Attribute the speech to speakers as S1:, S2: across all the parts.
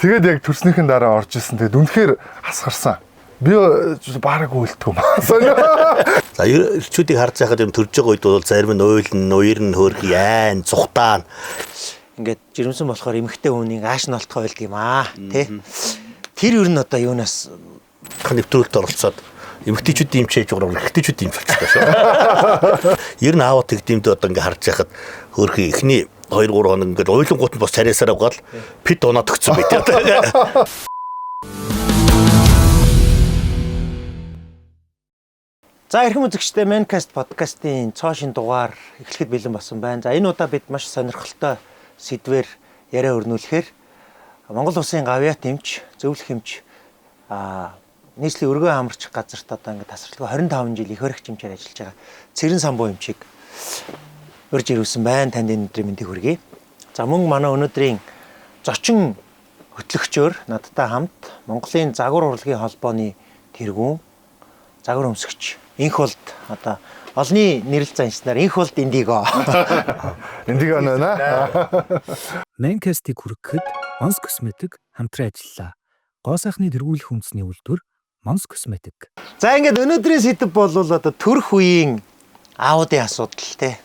S1: Тэгээд яг төрснийхэн дараа орж исэн. Тэгээд үнэхээр хасгарсан. Би бараг үлддэг юм.
S2: За эрчүүдийг харж байхад юм төрж байгаа үед бол зарим нь уйлн, уйрн, хөөрх, яан, цухтаан.
S3: Ингээд жирэмсэн болохоор эмэгтэй хүнийг ааш нь олтгой байлг юм аа, тий. Тэр ер нь одоо юунаас
S2: нэвтрүүлэлт оролцоод эмэгтэйчүүд юм чийж байгаа эрэгтэйчүүд юм болчихсон шүү. Ер нь аавд тэгдэмдээ одоо ингээ харж байхад хөөрхөн эхний 2 3 хоног ингээд уйлангууд нь бас царайсаар авгаад пит унаад өгсөн байт.
S3: За эрхэм үзэгчдээ Mancast подкастын цоо шин дугаар эхлэхэд бэлэн болсон байна. За энэ удаа бид маш сонирхолтой сэдвээр яриа өрнүүлэхээр Монгол улсын гавьяат эмч, зөвлөх эмч нийслэлийн өргөн амарч газарт одоо ингээд тасралтгүй 25 жил эх баригч эмчээр ажиллаж байгаа Цэрэн самбуу эмчийг урьж ирүүлсэн байна. Танд энэ өдрийн мэндийг хүргэе. За мөн манай өнөөдрийн зочин хөтлөгчөөр надтай хамт Монголын загвар урлагийн холбооны тэргүүн загвар өмсөгч Инх болд одоо олонний нэрлэл заншнаар Инх болд Индиго.
S1: Индиго нэ.
S4: Mancast-ыг хүргэхэд Mons Cosmetic хамтран ажиллалаа. Гоо сайхны тэргүүлэх үндэсний үйлдвэр Mons Cosmetic.
S3: За ингээд өнөөдрийн сэдэв бол одоо төрөх үеийн аудын асуудал те.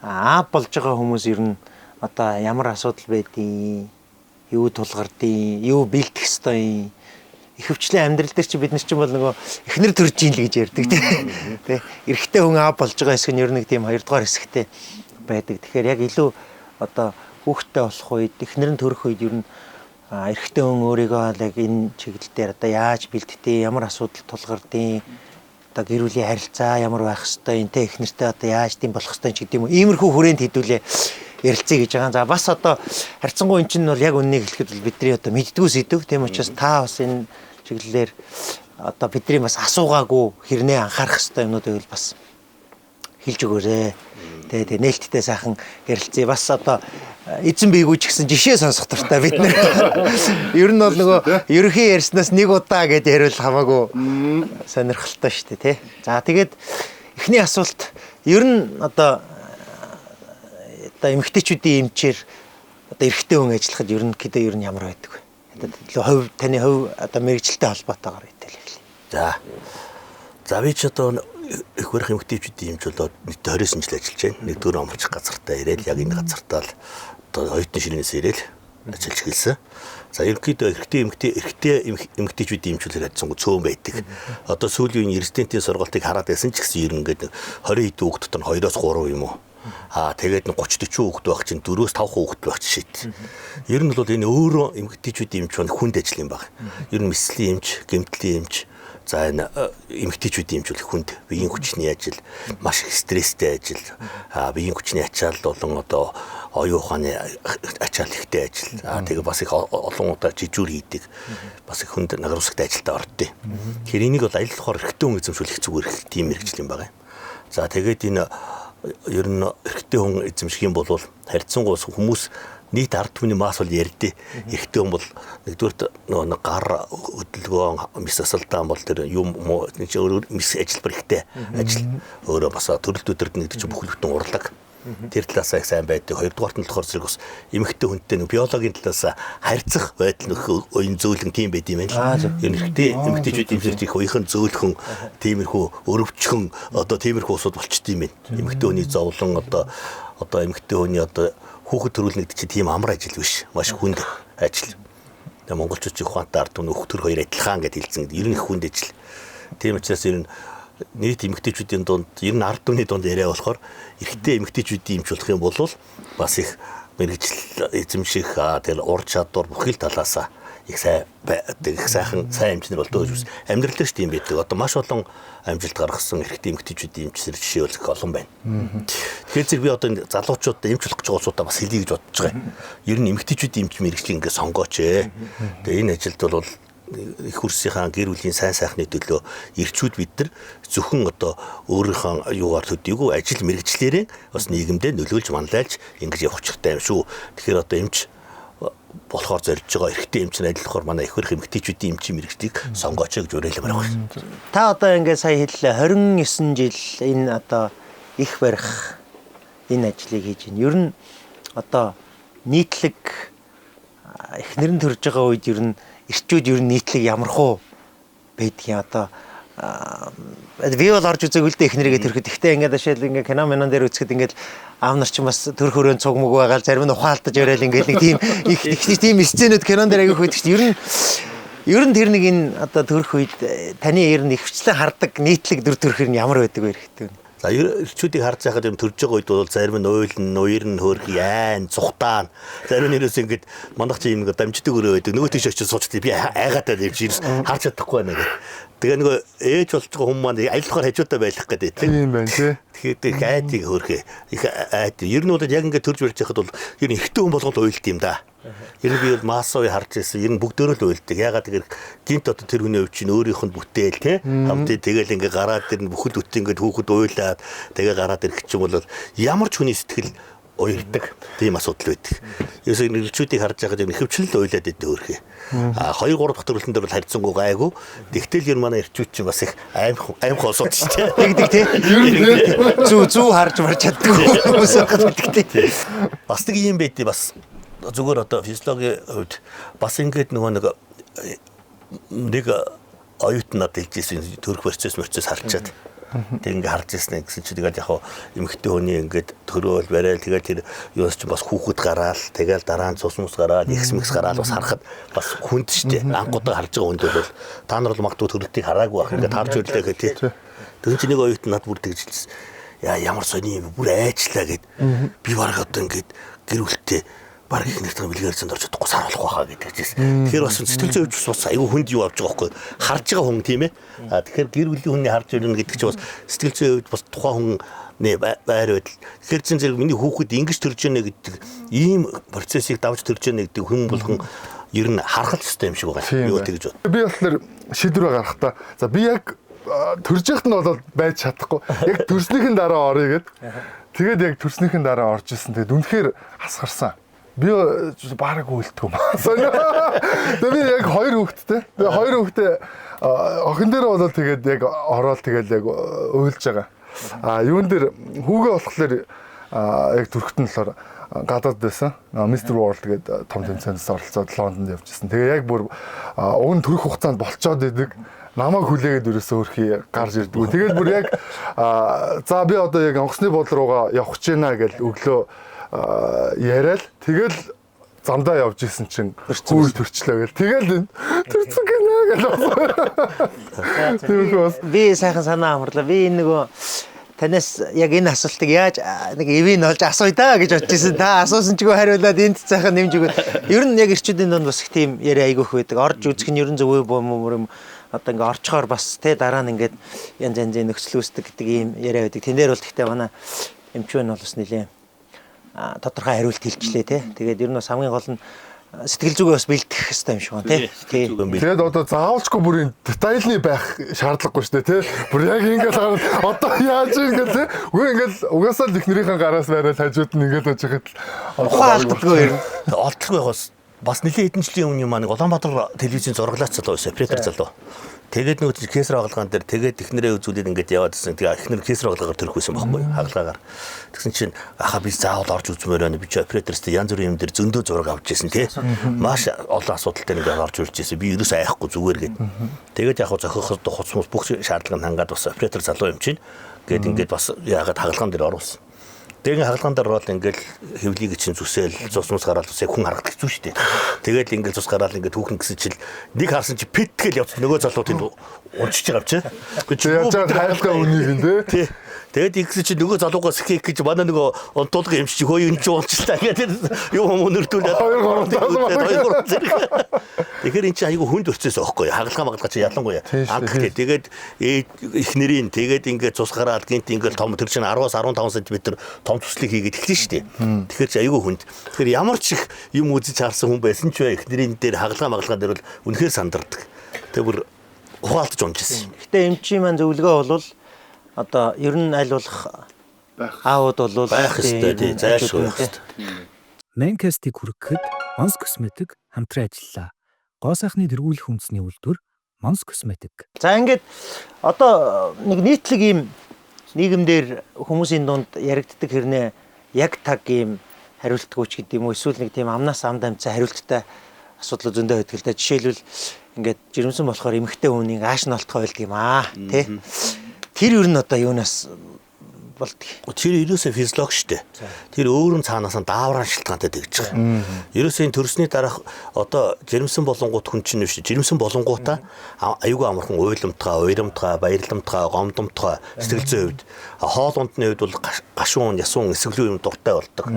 S3: Аав болж байгаа хүмүүс ер нь одоо ямар асуудал байдیں۔ Юу тулгардیں۔ Юу бэлтгэх ёстой юм. Ихэвчлэн амьдрал дээр чи бид нар чинь бол нөгөө эхнэр төрж ийн л гэж ярьдаг тий. Эрэгтэй хүн аав болж байгаа хэсэг нь ер нь нэг тийм хоёрдугаар хэсэгтэй байдаг. Тэгэхээр яг илүү одоо хүүхэдтэй болох үед, эхнэр нь төрөх үед ер нь эрэгтэй хүн өөрийгөө яг энэ чиглэл дээр одоо яаж бэлддэг, ямар асуудал тулгардیں۔ Одоо гэр бүлийн харилцаа ямар байх хэвтэй, энтэй эхнэртэй одоо яаж тийм болох хэвтэй ч гэдэг юм уу. Иймэрхүү хүрээнд хэдүүлээ ярилцъя гэж байгаа. За бас одоо харьцангуй эн чинь бол яг үннийг хэлэхэд бол бидний одоо мэддгүү сэдв. Тийм учраас та бас энэ чиглэлээр одоо бидний бас асуугаагүй хэрнээ анхаарах хэвтэй юмнууд байвал бас хэлж өгөөрэй. Тэ нээлттэй сайхан ярилцъя. Бас одоо эзэн бийгүү ч гэсэн жишээ сонсох дуртай бид нэр. Ер нь бол нөгөө ерөнхий ярьснаас нэг удаа гэд яриул хамаагүй сонирхолтой шүү дээ, тий. За тэгээд эхний асуулт ер нь одоо эмэгтэйчүүдийн эмчээр одоо эрэгтэй хүн ажиллахад ер нь гэдэг ер нь ямар байдаг вэ? Одоо хувь таны хувь одоо мэрэгжилтэй холбоотойгоор хэлээ.
S2: За. За би ч одоо эх барих эмэгтэйчүүдийн эмч болоод нийт 29 жил ажиллаж байна. Нэгдүгээр амарч газартаа ирээл яг энэ газартаа л одоо оюутны ширээнээс ирээл ажиллаж эхэлсэн. За ерөнхийдөө эрэгтэй эмэгтэйчүүдийн эмчүүлэр хайцсангүй цөөн байдаг. Одоо сүүлийн үеийн резидентийн сургалтыг хараад байсан ч гэсэн ер нь ингээд 20 хэдэн хүүхэд дотор нь 2-оос 3 юм уу. Тэгээд 30 40 хүүхэд байх чинь 4-өөс 5 хүүхэд байх жишээт. Ер нь бол энэ өөрөө эмэгтэйчүүдийн эмч бол хүнд ажил юм байна. Ер нь мэслийн эмч, гэмтлийн эмч, за энэ эмэгтэйчүүдийн эмч бол хүнд биеийн хүчний ажил, маш их стресстэй ажил, биеийн хүчний ачаал болон одоо оюун ухааны ачаал ихтэй ажил. Тэгээ бас их олон удаа жижүүр хийдэг. Бас их хүнд нагруулсагтай ажилдаа ордтой. Тэгэхээр энийг бол аль болохоор эрэгтэй хүн эзэмшүүлэх зүгээр их тийм мэргэжил юм байна. За тэгээд энэ ер нь эрэгтэй хүн эзэмших юм бол харьцангуй хүмүүс нийт ард түмний масс бол ярьдээ. Эрэгтэй хүн бол нэгдүгээр нөгөө гар хөдөлгөөн, мис асалдаан бол тэр юм өөр мис ажилбар ихтэй ажил. Өөрөө бас төрөлт өдөрт нэгдэг чинь бүхэл бүтэн урлаг. Тэр талаасаа их сайн байдаг. Хоёрдугаарт нь болохоор зэрэг бас эмэгтэй хүнтэй нэг биологийн талаас харьцах байдал нөх уян зөөлөн тийм байд юм байна л. Ер нь эрэгтэй эмэгтэйчүүд имсэрч их уяхан зөөлхөн тиймэрхүү өрөвчхөн одоо тиймэрхүү усуд болчт юм байна. Эмэгтэй хүний зовлон одоо эмэгтэй хүний одоо хүүхэд төрүүлнэ гэдэг чинь тийм амар ажил биш. Маш хүнд ажил. Тэгээ монголчууд их ухаантай ард түмэн өөх төр хоёр адилхан гэд хэлсэн. Ер нь их хүнд ажил. Тийм учраас ер нь нийт эмэгтэйчүүдийн дунд ер нь ард түмний дунд яриа болохоор эрэгтэй эмэгтэйчүүдийн эмч болох юм бол бас их мэргэжил эзэмших тэр ур чадвар бүхэл талаасаа их сайн их сайхан сайн эмчнэр болдог гэж үзсэн. Амьдрал дээр ч тийм байдаг. Одоо маш олон амжилт гаргасан эрэгтэй эмэгтэйчүүдийн эмчнэр жишээ бол их олон байна. Тэгэхээр зэрэг би одоо энэ залуучуудад эмч болох гэж байгаа улсуудаа бас хэлье гэж бодож байгаа юм. Ер нь эмэгтэйчүүдийн эмч мэргэжлийг ингээд сонгооч ээ. Тэгээ энэ ажилд бол их хөрсийнхаа гэр бүлийн сайн сайхны төлөө эрчүүд бид нар зөвхөн одоо өөрийнхөө юугаар төдийгүй ажил мэргэжлээрээ бас нийгэмдээ нөлөөлж манлайлж ингэж явах учиртай юм шүү. Тэгэхээр одоо эмч болохоор зорж байгаа эрэгтэй эмч нь ажиллахаар манай эх барих эмэгтэйчүүдийн эмчийн мэргэжлийг сонгооч гэж уриалмаар байна.
S3: Та одоо ингээд сая хэллээ 29 жил энэ одоо их барих энэ ажлыг хийж байна. Ер нь одоо нийтлэг Эхнэр нь төрж байгаа үед ер нь эрчүүд ер нь нийтлэг ямархуу байдгийг одоо би бол орж үзээгүй л дээ эхнэрийгээ төрөхөд. Гэхдээ ингээд ашаал ингээд кино минон дээр үзэхэд ингээд аав нар чинь бас төрөх өрөөнд цуг мөг байгаа л зарим нь ухаалтаж яриад ингээд нэг тийм их их тийм сценүүд кинон дээр аявих байдаг шүү дээ. Ер нь тэр нэг энэ одоо төрөх үед таны ер нь ихвчлэн хардаг нийтлэг дүр төрхөр нь ямар байдаг вэ хэрэгтэй вэ?
S2: За, эрчүүдийг харж байхад юм төрж байгаа үед бол зарим нь уйлн, уйрн, хөөрх, яан, зүхтаан. Зарим нь ерөөс ингээд манайх чи юм ингээд дамждаг өрөө байдаг. Нөгөө тийш очиж суучихдаг. Би айгаад байл юм чи ерөөс харж чадахгүй байна гэх. Тэгээ нөгөө ээж болж байгаа хүмүүс маань аль болохоор хажуудаа байх гэдэг тийм.
S1: Тийм байна тий.
S2: Тэгэхээр их айдыг хөөрхөө. Их айд. Ер нь бол яг ингээд төрж барьж байхад бол ер нь ихтэй хүн болгонд уйлд юм да. Ер нь би бол масса үе харж ирсэн. Ер нь бүгдөө л уйлдаг. Ягаад гэхээр гинт одоо тэр хүний хувь чинь өөрийнх нь бүтээл тий. Хамтын тэгэл ингээд гараад ирнэ, бүхэл бүтэн ингээд хүүхэд уйлаад тэгээ гараад ирэх чинь бол ямар ч хүний сэтгэл уярдаг тийм асуудал байдаг. Ерөөсөө нэрчүүдийг харж байхад ер нь ихэвчлэн л уйлаад идэв өөрхий. А 2 3 дахь төрөлтөн дээр бол харьцангуй гайгүй. Тэгтэл ер нь манай эрчүүд чинь бас их аимх аимх осууд шүү дээ.
S3: Тэгдэг тий. Зүү зүү харж марж чаддаггүй хүмүүс байдаг тий.
S2: Бас нэг юм байдیں۔ Бас зүгээр одоо физиологийн хувьд бас ингээд нөгөө нэг нэг оюутан надад хэлжсэн, төрөх процесс харчаад. Тэг ингээ харж ирсэн гэсэн чи тэгэл яг эмэгтэй хүний ингээд төрөөл барайл, тэгэл тэр юус чинь бас хүүхэд гараал, тэгэл дараа нь цус мус гараал, ихс мэгс гараал, бас харахад бас хүнд штэ. Анхудаа харж байгаа хүнд бол та нар бол магадгүй төрөлтийг хараагүй байх, ингээд харж ирлээ гэх тий. Тэгэн чи нэг оюутан над бүр тэгж хэлсэн. Яа, ямар сони юм, бүр айчлаа гэд. Би бараг одоо ингээд гэр бүлтэй бараг их нэртэйг бэлгээр зэнд орж чадахгүй сар болох байхаа гэдэг чийсэн. Тэгэхээр бас сэтгэл зүйн хувьд бас айгүй хүнд юу авч байгаа байхгүй, харж байгаа хүн тийм ээ. А тэгэхээр гэр бүлийн хүний харж ирнэ гэдэг чинь бас сэтгэл зүйн хувьд бас тухайн хүн нэ байр байдал. Тэгэхээр чин зэрэг миний хүүхэд ингэж төрж ийнэ гэдэг, ийм процессыг давж төрж ийнэ гэдэг хүн болгон ер нь харах л ёстой юм шиг байгаа. Юу тэгж бод.
S1: Би болохоор шийдвэр гаргахдаа за би яг төрж яхад нь бол байж чадахгүй. Яг төрснийхэн дараа орё гэд. Тэгээд яг төрснийхэн дараа орж исэн. Тэгээд үнэхээр хасгарсан. Би бараг үлддэг юм. Тэгээд би яг хоёр хүүхэдтэй. Тэгээд хоёр хүүхдээ охин дээр бол тэгээд яг ороод тэгээд яг уйлж байгаа. А юун дээр хүүгээ болохоор яг төрөхт нь болохоор гадаад байсан. Mr World гэдэг том тэмцээндээс оролцоод Лондонд явж ирсэн. Тэгээ яг бүр уг нь төрөх хугацаанд болцоод идэг. Намайг хүлээгээд ерөөсөө өөрхий гарч ирдэг. Тэгээд бүр яг за би одоо яг онгоцны буудлын руугаа явах гэж байна гэж өглөө яриад тэгэл замдаа явж исэн чинь хүү төрчлөө гэл. Тэгэл энэ төрсөн гинэ гэл. Тийм бас
S3: би сайхан санаа амарлаа. Би энэ нөгөө танаас яг энэ асуултыг яаж нэг эвийг олж асууя да гэж бодож исэн. Та асуусан чигээ хариулаад энд сайхан нэмж өгөөд. Ер нь яг эрчүүдийн дунд бас их тийм яриа айгүйх байдаг. Орж үзэх нь ер нь зөв бом юм. Одоо ингээ орчхоор бас те дараа нь ингээд янз янзын нөхцөл үүсдэг гэдэг ийм яриа байдаг. Тэн дээр бол гэхдээ манай эмчүүн бол бас нэлээ тодорхой хариулт хэлчлээ те. Тэгээд ер нь бас хамгийн гол нь сэтгэл зүгээ бас бэлтгэх хэрэгтэй юм шиг байна те.
S1: Тэгээд одоо заавалчгүй бүрийн детальны байх шаардлагагүй шүү дээ те. Бүр яг ингээл хараад одоо яаж ингээл те. Үгүй ингээл угаасаа л эхнэрийнхэн гараас бариад хажууд нь ингээл байж байхад
S3: ухаан алддаггүй ер нь.
S2: Олдохгүй бас бас нэлээд хэдэн жилийн өмнө юм аа нэг Улаанбаатар телевизийн зураглаач залуу байсан, оператор залуу. Тэгээд нөгөө кейсэр хагалгаан дээр тэгээд эхнэрээ үзүүлээд ингээд яваад ирсэн. Тэгээ эхнэр кейсэр хагалгаагаар төрөх байсан байхгүй юу? Хагалгаагаар. Тэгсэн чинь ахаа би заавал орж үзмээр байна. Би чи операторстай янз бүрийн юм дээр зөндөө зураг авч ирсэн тий. Маш олон асуудалтай нэг орж ирж ирсэн. Би ерөөсөө айхгүй зүгээр гээд. Тэгээд яг зохиход хуц мус бүх шаардлага нь хангаад бас оператор залуу юм чинь гээд ингээд бас яагаад хагалгаан дээр оруулсан. Тэгээ хагалгаан дээр ороод ингээл хэвлийг чинь зүсээл цус мус гараал бас яг хүн харахад хэцүү шүү дээ. Тэгэл ингээл цус гараал ингээд түүхэн гэсэн чил нэг харсан чи пит гэл явц нөгөө залуу тэнд унчиж байгаа юм чи.
S1: Гэхдээ яаж байгаа хайртай үнийг нь тий.
S2: Тэгээд ингэсэн чи нөгөө залуугаас их гэж манай нөгөө онтуулгын юм чи хөө энэ чи унчлаа гэдэг юм өнөрдүүлээд
S1: 2 3
S2: 2 3 зэрэг. Тэгэхээр эн чи айгүй хүнд процесс аахгүй хагалгаа магалгаа чи ялангуяа анх тэгээд эхнэрийн тэгээд ингээд цус гараад гинт ингээд том тэр чинь 10-аас 15 см том цуслыг хийгээд эхлэн шүү дээ. Тэгэхээр чи айгүй хүнд. Тэгэхээр ямар ч их юм үзэж харсан хүн байсан ч бай эхнэрийн дээр хагалгаа магалгаа дээр бол үнэхээр сандардаг. Тэр бүр ухаалтж унжсэн.
S3: Гэтэ эмчийн маань зөвлөгөө бол одоо ер нь аль болох аауд бол
S2: байх ёстой тий, зайлшгүй байх ёстой.
S4: Mancast-ыг хүргэхэд Mons Cosmetic хамтран ажиллалаа. Гоо сайхны тэргүүлэх үндэсний үйлдвэр Mons Cosmetic.
S3: За ингээд одоо нэг нийтлэг ийм нийгэмдэр хүмүүсийн дунд яригддаг хэрнээ яг таг ийм хариултгүй ч гэдэг юм уу, эсвэл нэг тийм амнаас амд амцаа хариулттай асуудал зөндөө байдаг л да. Жишээлбэл, ингээд жирэмсэн болохоор эмэгтэй хүний ааш нь олтгой байлдаг юм аа, тий. Тэр ер нь одоо юунаас болдог?
S2: Тэр ерөөсөө физиологи шүү дээ. Тэр өөр нь цаанаас нь дааврын шалтгаантай тэгж байгаа. Ерөөсөө энэ төрсний дараах одоо жирэмсэн болонгууд хүн чинь биш. Жирэмсэн болонгуудаа аюулгүй амархан уйламтгай, уйрамтгай, баярламтгай, гомдомтгай сэтгэл зүйн хувьд, хоол ундны хувьд бол гашуун, ясуун, эсгэлүү юм дуртай болдог.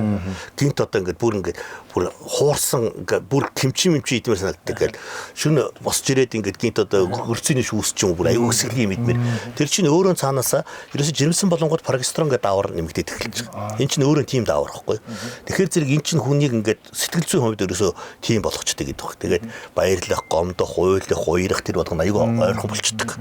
S2: Гинт одоо ингээд бүр ингээд бүр хуурсан, ингээд бүр кимчи мимчи идмээр санагддаг гэл, шөнө босч ирээд ингээд гинт одоо гөрцөний шүүс ч юм уу, бүр аюул эсгэлэн юм идмээр. Тэр чинь өөрөө цаанаасаа ерөөсөө жирэмсэн болонгууд прогестерон гэдэг даавар нэмэгдээд эхэлж байгаа. Энэ чинь өөрөө тийм даавар байхгүй. Тэгэхээр зэрэг энэ чинь хүнийг ингээд сэтгэл зүйн хувьд ерөөсөө тийм болгочтой гэдэг баг. Тэгээд баярлах, гомдох, уйлах, уярах тэр болгоно аюул ойрхон болчдөг.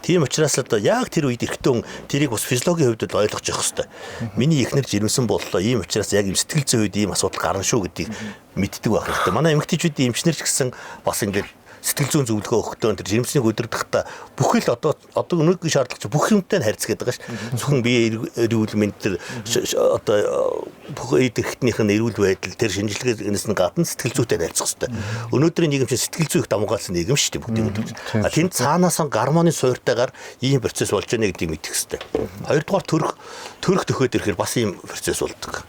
S2: Тийм учраас одоо яг тэр үед эрэгтэй хүн тэрийг бас физиологийн хувьд л ойлгож явах хэрэгтэй. Миний эхнэр жирэмсэн боллоо. Ийм учраас яг юм сэтгэл зүйн хувьд ийм асуудал гарна шүү гэдгийг мэддэг байх хэрэгтэй. Манай эмэгтэйчүүдийн эмчнэр ч гэсэн бас ингээд сэтгэл зүйн зөвлөгөө өгөхдөө, тэр жирэмснийг удирдахдаа бүхэл одоо өнөөгийн шаардлага чинь бүх юмтай нь харьцгээд байгаа ш. Зөвхөн бие эрүүл мэнд, тэр одоо бүх эд эрхтнийх нь эрүүл байдал, тэр шинжилгээнээс нь гадна сэтгэл зүйтэй харьцах хэрэгтэй. Өнөөдрийн нийгэм чинь сэтгэл зүй их давмгаалсан нийгэм шүү дээ, бүгдийг өдөрж. А тэнд цаанаасаа гормоны суурьтайгаар ийм процесс болж байна гэдгийг мэдэх хэрэгтэй. Хоёрдугаар, төрөх төхөөд ирэхээр бас ийм процесс болдог.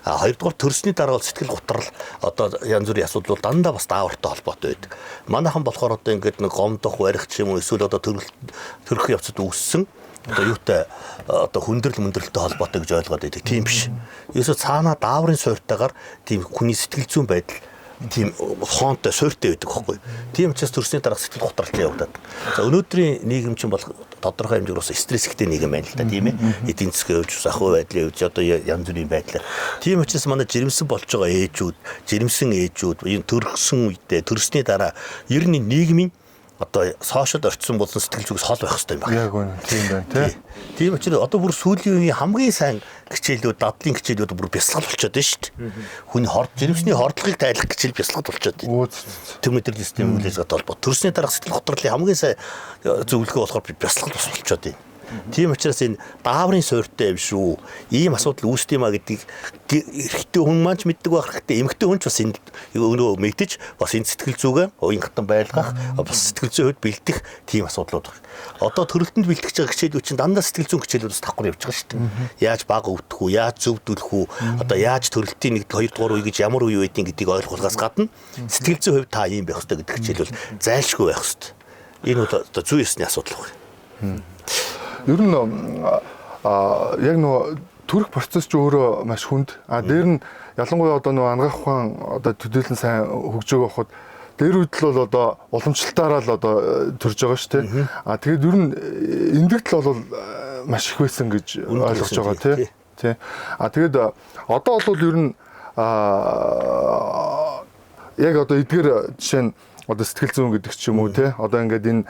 S2: А хоёрдугаар, төрсний дараа бол сэтгэл гутрал, одоо янз бүрийн асуудал бол дандаа бас даавартай холбоотой байдаг. Манайхан болохоор одоо ингээд нэг гомдох, барих ч юм уу, эсвэл одоо төрөх явцад үүссэн одоо юутай, одоо хүндрэл мөндрөлтэй холбоотой гэж ойлгоод байдаг. Тийм биш. Ерөөсө цаанаа дааврын суурьтайгаар тийм хүний сэтгэл зүйн байдал тийм хоонтой суурьтай байдаг байхгүй. Тийм учраас төрсний дараах сэтгэл гутралт явагдаад. За, өнөөдрийн нийгэм чинь бол тодорхой хэмжээгээр бас стресс ихтэй нийгэм байна л да, тийм ээ. Эдийн засгийн хувьд, санхүү байдлын хувьд, одоо янз бүрийн байдлаар. Тийм учраас манай жирэмсэн болж байгаа ээжүүд, жирэмсэн ээжүүд энэ төрсөн үедээ, төрсний дараа ер нь нийгмийн одоо social орчин болон сэтгэл зүгээс хол байх хэрэгтэй юм байна.
S1: Яг үнэ, тийм байна, тий.
S2: Тийм учраас одоо бүр сүүлийн үеийн хамгийн сайн хичээлүүд, дадлын хичээлүүд бүр бясалгал болчиход байна шүү дээ. Хүний хорд жирэмсний хордлогыг тайлах хичээл бясалгал болчиход байна. Төв мэдрэл систем үйл ажиллагаатай холбоо. Төрсний дараах сэтгэл готрлын хамгийн сайн зөвлөгөө болохоор бясалгал бас болчиход байна. Тийм учраас энэ дааврын суурьтай юм шүү. Ийм асуудал үүсдэг юм а гэдгийг эрэгтэй хүн маань ч мэддэг байх хэрэгтэй. Эмэгтэй хүн ч бас энэ өнөө мэдэж, бас энэ сэтгэл зүгээ уян хатан байлгах, бас сэтгэл зүйн хувьд бэлдэх тийм асуудлууд байна. Одоо төрөлтөнд бэлтгэж байгаа хичээлүүд чинь дандаа сэтгэл зүйн хичээлүүд бас давхар явж байгаа шүү дээ. Яаж баг өвдөх үү, яаж зөвдөлөх үү, одоо яаж төрөлтийн 1 2 дугаар үе гэж ямар үе байдгийг гэдгийг ойлгохоос гадна сэтгэл зүйн хувьд та ийм байх хэрэгтэй гэдэг хичээл бол зайлшгүй байх хэрэгтэй. Энэ бол одоо зүйн ёсны асуудал байна.
S1: Ер нь яг нөгөө төрөх процесс ч өөрөө маш хүнд. А дээр нь ялангуяа одоо нөгөө анагаах ухаан одоо төдийлөн сайн хөгжөөгөө явахад дээр үед л бол одоо уламжлалтаараа л одоо төрж байгаа шүү дээ. А тэгээд ер нь эндэгдэл бол маш их байсан гэж ойлгож байгаа, тий. Тий. А тэгээд одоо бол ер нь яг одоо эдгээр жишээ нь одоо сэтгэл зүйн гэдэг ч юм уу, те, одоо ингээд энэ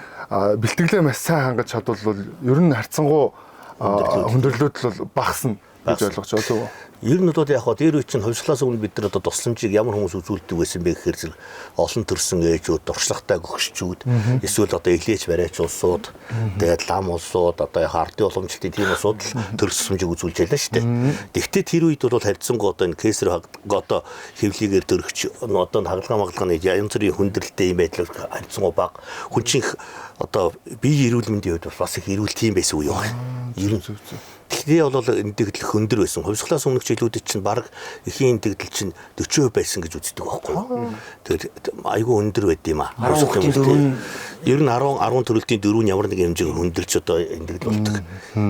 S1: бэлтгэлээ маш сайн хангаж чадвал бол ер нь харьцангуй хүндрэлүүд л бол багасна гэж ойлгож байгаа, зөв үү?
S2: Ер нь бол яг хаа дээр үе чинь хувьслаас өмнө бид нар одоо тусламжийг ямар хүмүүс үзүүлдэг байсан бэ гэхээр зэрэг олон төрсэн ээжүүд, туршлагатай гөгшчүүд, эсвэл одоо илээч бариач улсууд, тэгээд лам улсууд, одоо яг ардын уламжлалтын тийм улсууд л төрс тусламжийг үзүүлж байлаа шүү дээ. Тэгвэл тэр үед бол харьцангуй одоо энэ кейсэр одоо хэвлийгээр төрөгч, одоо хагалгаа магалгааны янз бүрийн хүндрэлтэй юм байдлаар харьцангуй бага. Хүн чинь одоо бие эрүүл мэндийн хувьд бас их эрүүл тийм байсан үе байна. Ер нь Тэгэхээр бол эндэгдэл өндөр байсан. Хувьсгалаас өмнөх жилүүдэд чинь баг эхийн эндэгдэл чинь 40% байсан гэж үздэг байхгүй юу? Тэгэхээр айгүй өндөр байд юм аа. Ер нь 10 10 төрөлтийн дөрөв нь ямар нэгэн хэмжээгээр хүндэрч одоо эндэгдэл болдог.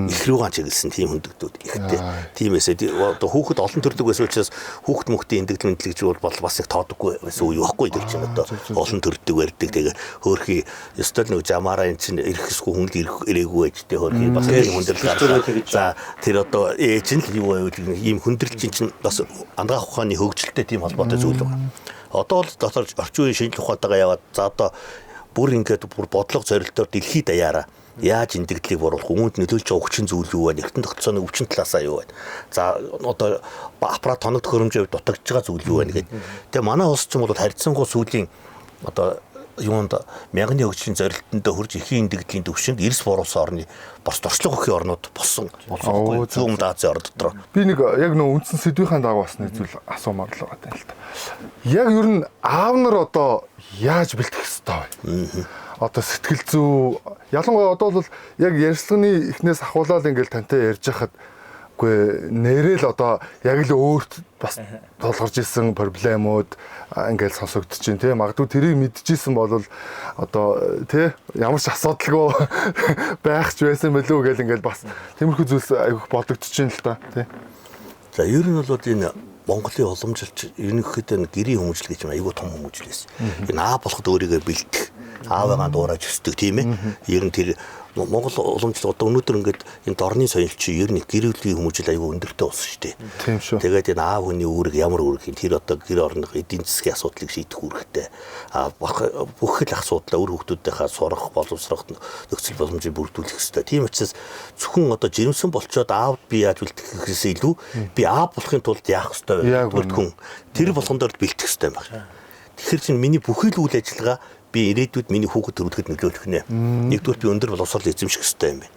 S2: Их рүүгаан чиглэсэн тийм хүндэгдүүд ихтэй. Тиймээсээ одоо хүүхэд олон төрдөг байсан учраас хүүхэд мөхтийн эндэгдэл мэдлэг гэж бол бас их тоодоггүй байсан үе байхгүй, тэр чинь одоо олон төрдөг барьдаг. Тэгээ хөөхий ёстой л нэг жамаараа эн чинь ирэх хэсгүй хүн л ирээгүй байж тээ, хөөхий бас тийм хүндрэл гаргаж. За, тэр одоо ээж нь л юу байвал ийм хүндрэл чинь бас анагаах ухааны хөгжилтэй тийм холбоотой зүйл байна. Одоо бол дотор орчин үеийн шинжлэх ухаантайгаа яваад, за, одоо бүр ингээд бүр бодлого зорилтоор дэлхийд даяараа яаж эндэгдлийг боруулах, үүнд нөлөөлж байгаа өвчин зүйл юу вэ? Эртэн тогтолцооны өвчин талаасаа юу вэ? За, одоо аппарат тоног төхөөрөмжийн хувьд дутагдж байгаа зүйл юу вэ гэдэг. Тэгээ манай улс ч юм бол харьцангуй сүүлийн одоо юунд мянганы хөгжлийн зорилтонд хүрж эхийн эндэгдлийн төвшөнд эрс буруулсан орны бас туршлага өгөх орнууд болсон. Зүүн өмнөд Азийн орн дотор.
S1: Би нэг яг нөө үндсэн сэдвийнхаа дагуу бас нэг зүйл асуумаар л байгаа юм л та. Яг ер нь аав нар одоо яаж бэлтгэх ёстой вэ? Одоо сэтгэл зүй ялангуяа одоо бол яг ярьцлагын эхнээс ахуулаад ингээл тантай ярьж хахад үгүй нэрэл одоо яг л өөрт бас тулгарч исэн проблемууд ингээл сонсогдож чинь тий, магадгүй тэрийг мэдчихсэн бол одоо тий ямар ч асуудалгүй байх ч байсан мөлөө гэл ингээл бас тиймэрхүү зүйлс айгүйх бодогдож чинь л та тий.
S2: За ер нь бол энэ Монголын уламжилт ерөнхийдөө гэрийн хүмүүжил гэж юм айгүй том хүмүүжил байсан. Энэ аа болоход өөрийгөө бэлтгэх, аавыгаа дуурайж өсдөг тийм ээ. Ер нь тэр Монгол уламжлал одоо өнөөдөр ингээд энэ дорны соёл чи ер нь гэр бүлийн хүмүүжил айгүй өндөртэй болсон шүү дээ.
S1: Тийм шүү.
S2: Тэгээд энэ аав хүний үүрэг ямар үүрэг юм, тэр одоо гэр орных эдийн засгийн асуудлыг шийдэх үүрэгтэй. А бүх л асуудлаа үр хүүхдүүдийнхаа сурах, боловсрох нөхцөл боломжийг бүрдүүлэх ёстой. Тийм учраас зөвхөн одоо жирэмсэн болчоод аавд би яаж бэлтгэх гэхээс илүү би аав болохын тулд яах ёстой вэ? Хүн тэр болгон дээр бэлтгэх ёстой юм байна. Тэгэхээр чинь миний бүхий л үйл ажиллагаа би ирээдүйд миний хүүхэд төрүүлэхэд нөлөөлөх нэ. Нэгдүгээр би өндөр боловсрол эзэмших ёстой юм байна.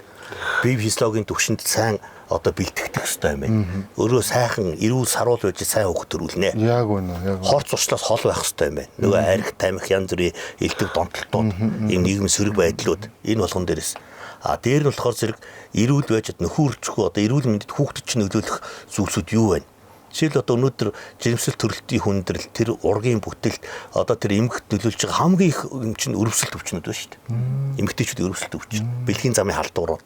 S2: Би физиологийн түвшинд сайн одоо бэлтгэх ёстой юм байна. Өөрөө сайхан эрүүл саруул байж сайн хүүхэд төрүүлнэ.
S1: Яг үнэ. Яг.
S2: Хор зуршлаас хол байх ёстой юм байна. Нөгөө арх, тамхи, янз бүрийн элдв донтолтууд, ийм нийгмийн сөрөг байдлууд энэ болгон дээрээс. А дээр нь болохоор зэрэг эрүүл байж нөхөрчгүй одоо эрүүл мэндэд хүүхдэд чинь нөлөөлөх зүйлсүүд юу вэ? Жишээл одоо өнөөдөр жирэмсэл төрөлтийн хүндрэл, тэр ургийн бүтэлт, одоо тэр эмгэгт нөлөөлж байгаа хамгийн их юм чинь өрөвсөл төвчнүүд байна шүү дээ. Эмэгтэйчүүд өрөвсөл төвчин, бэлгийн замын халдварууд.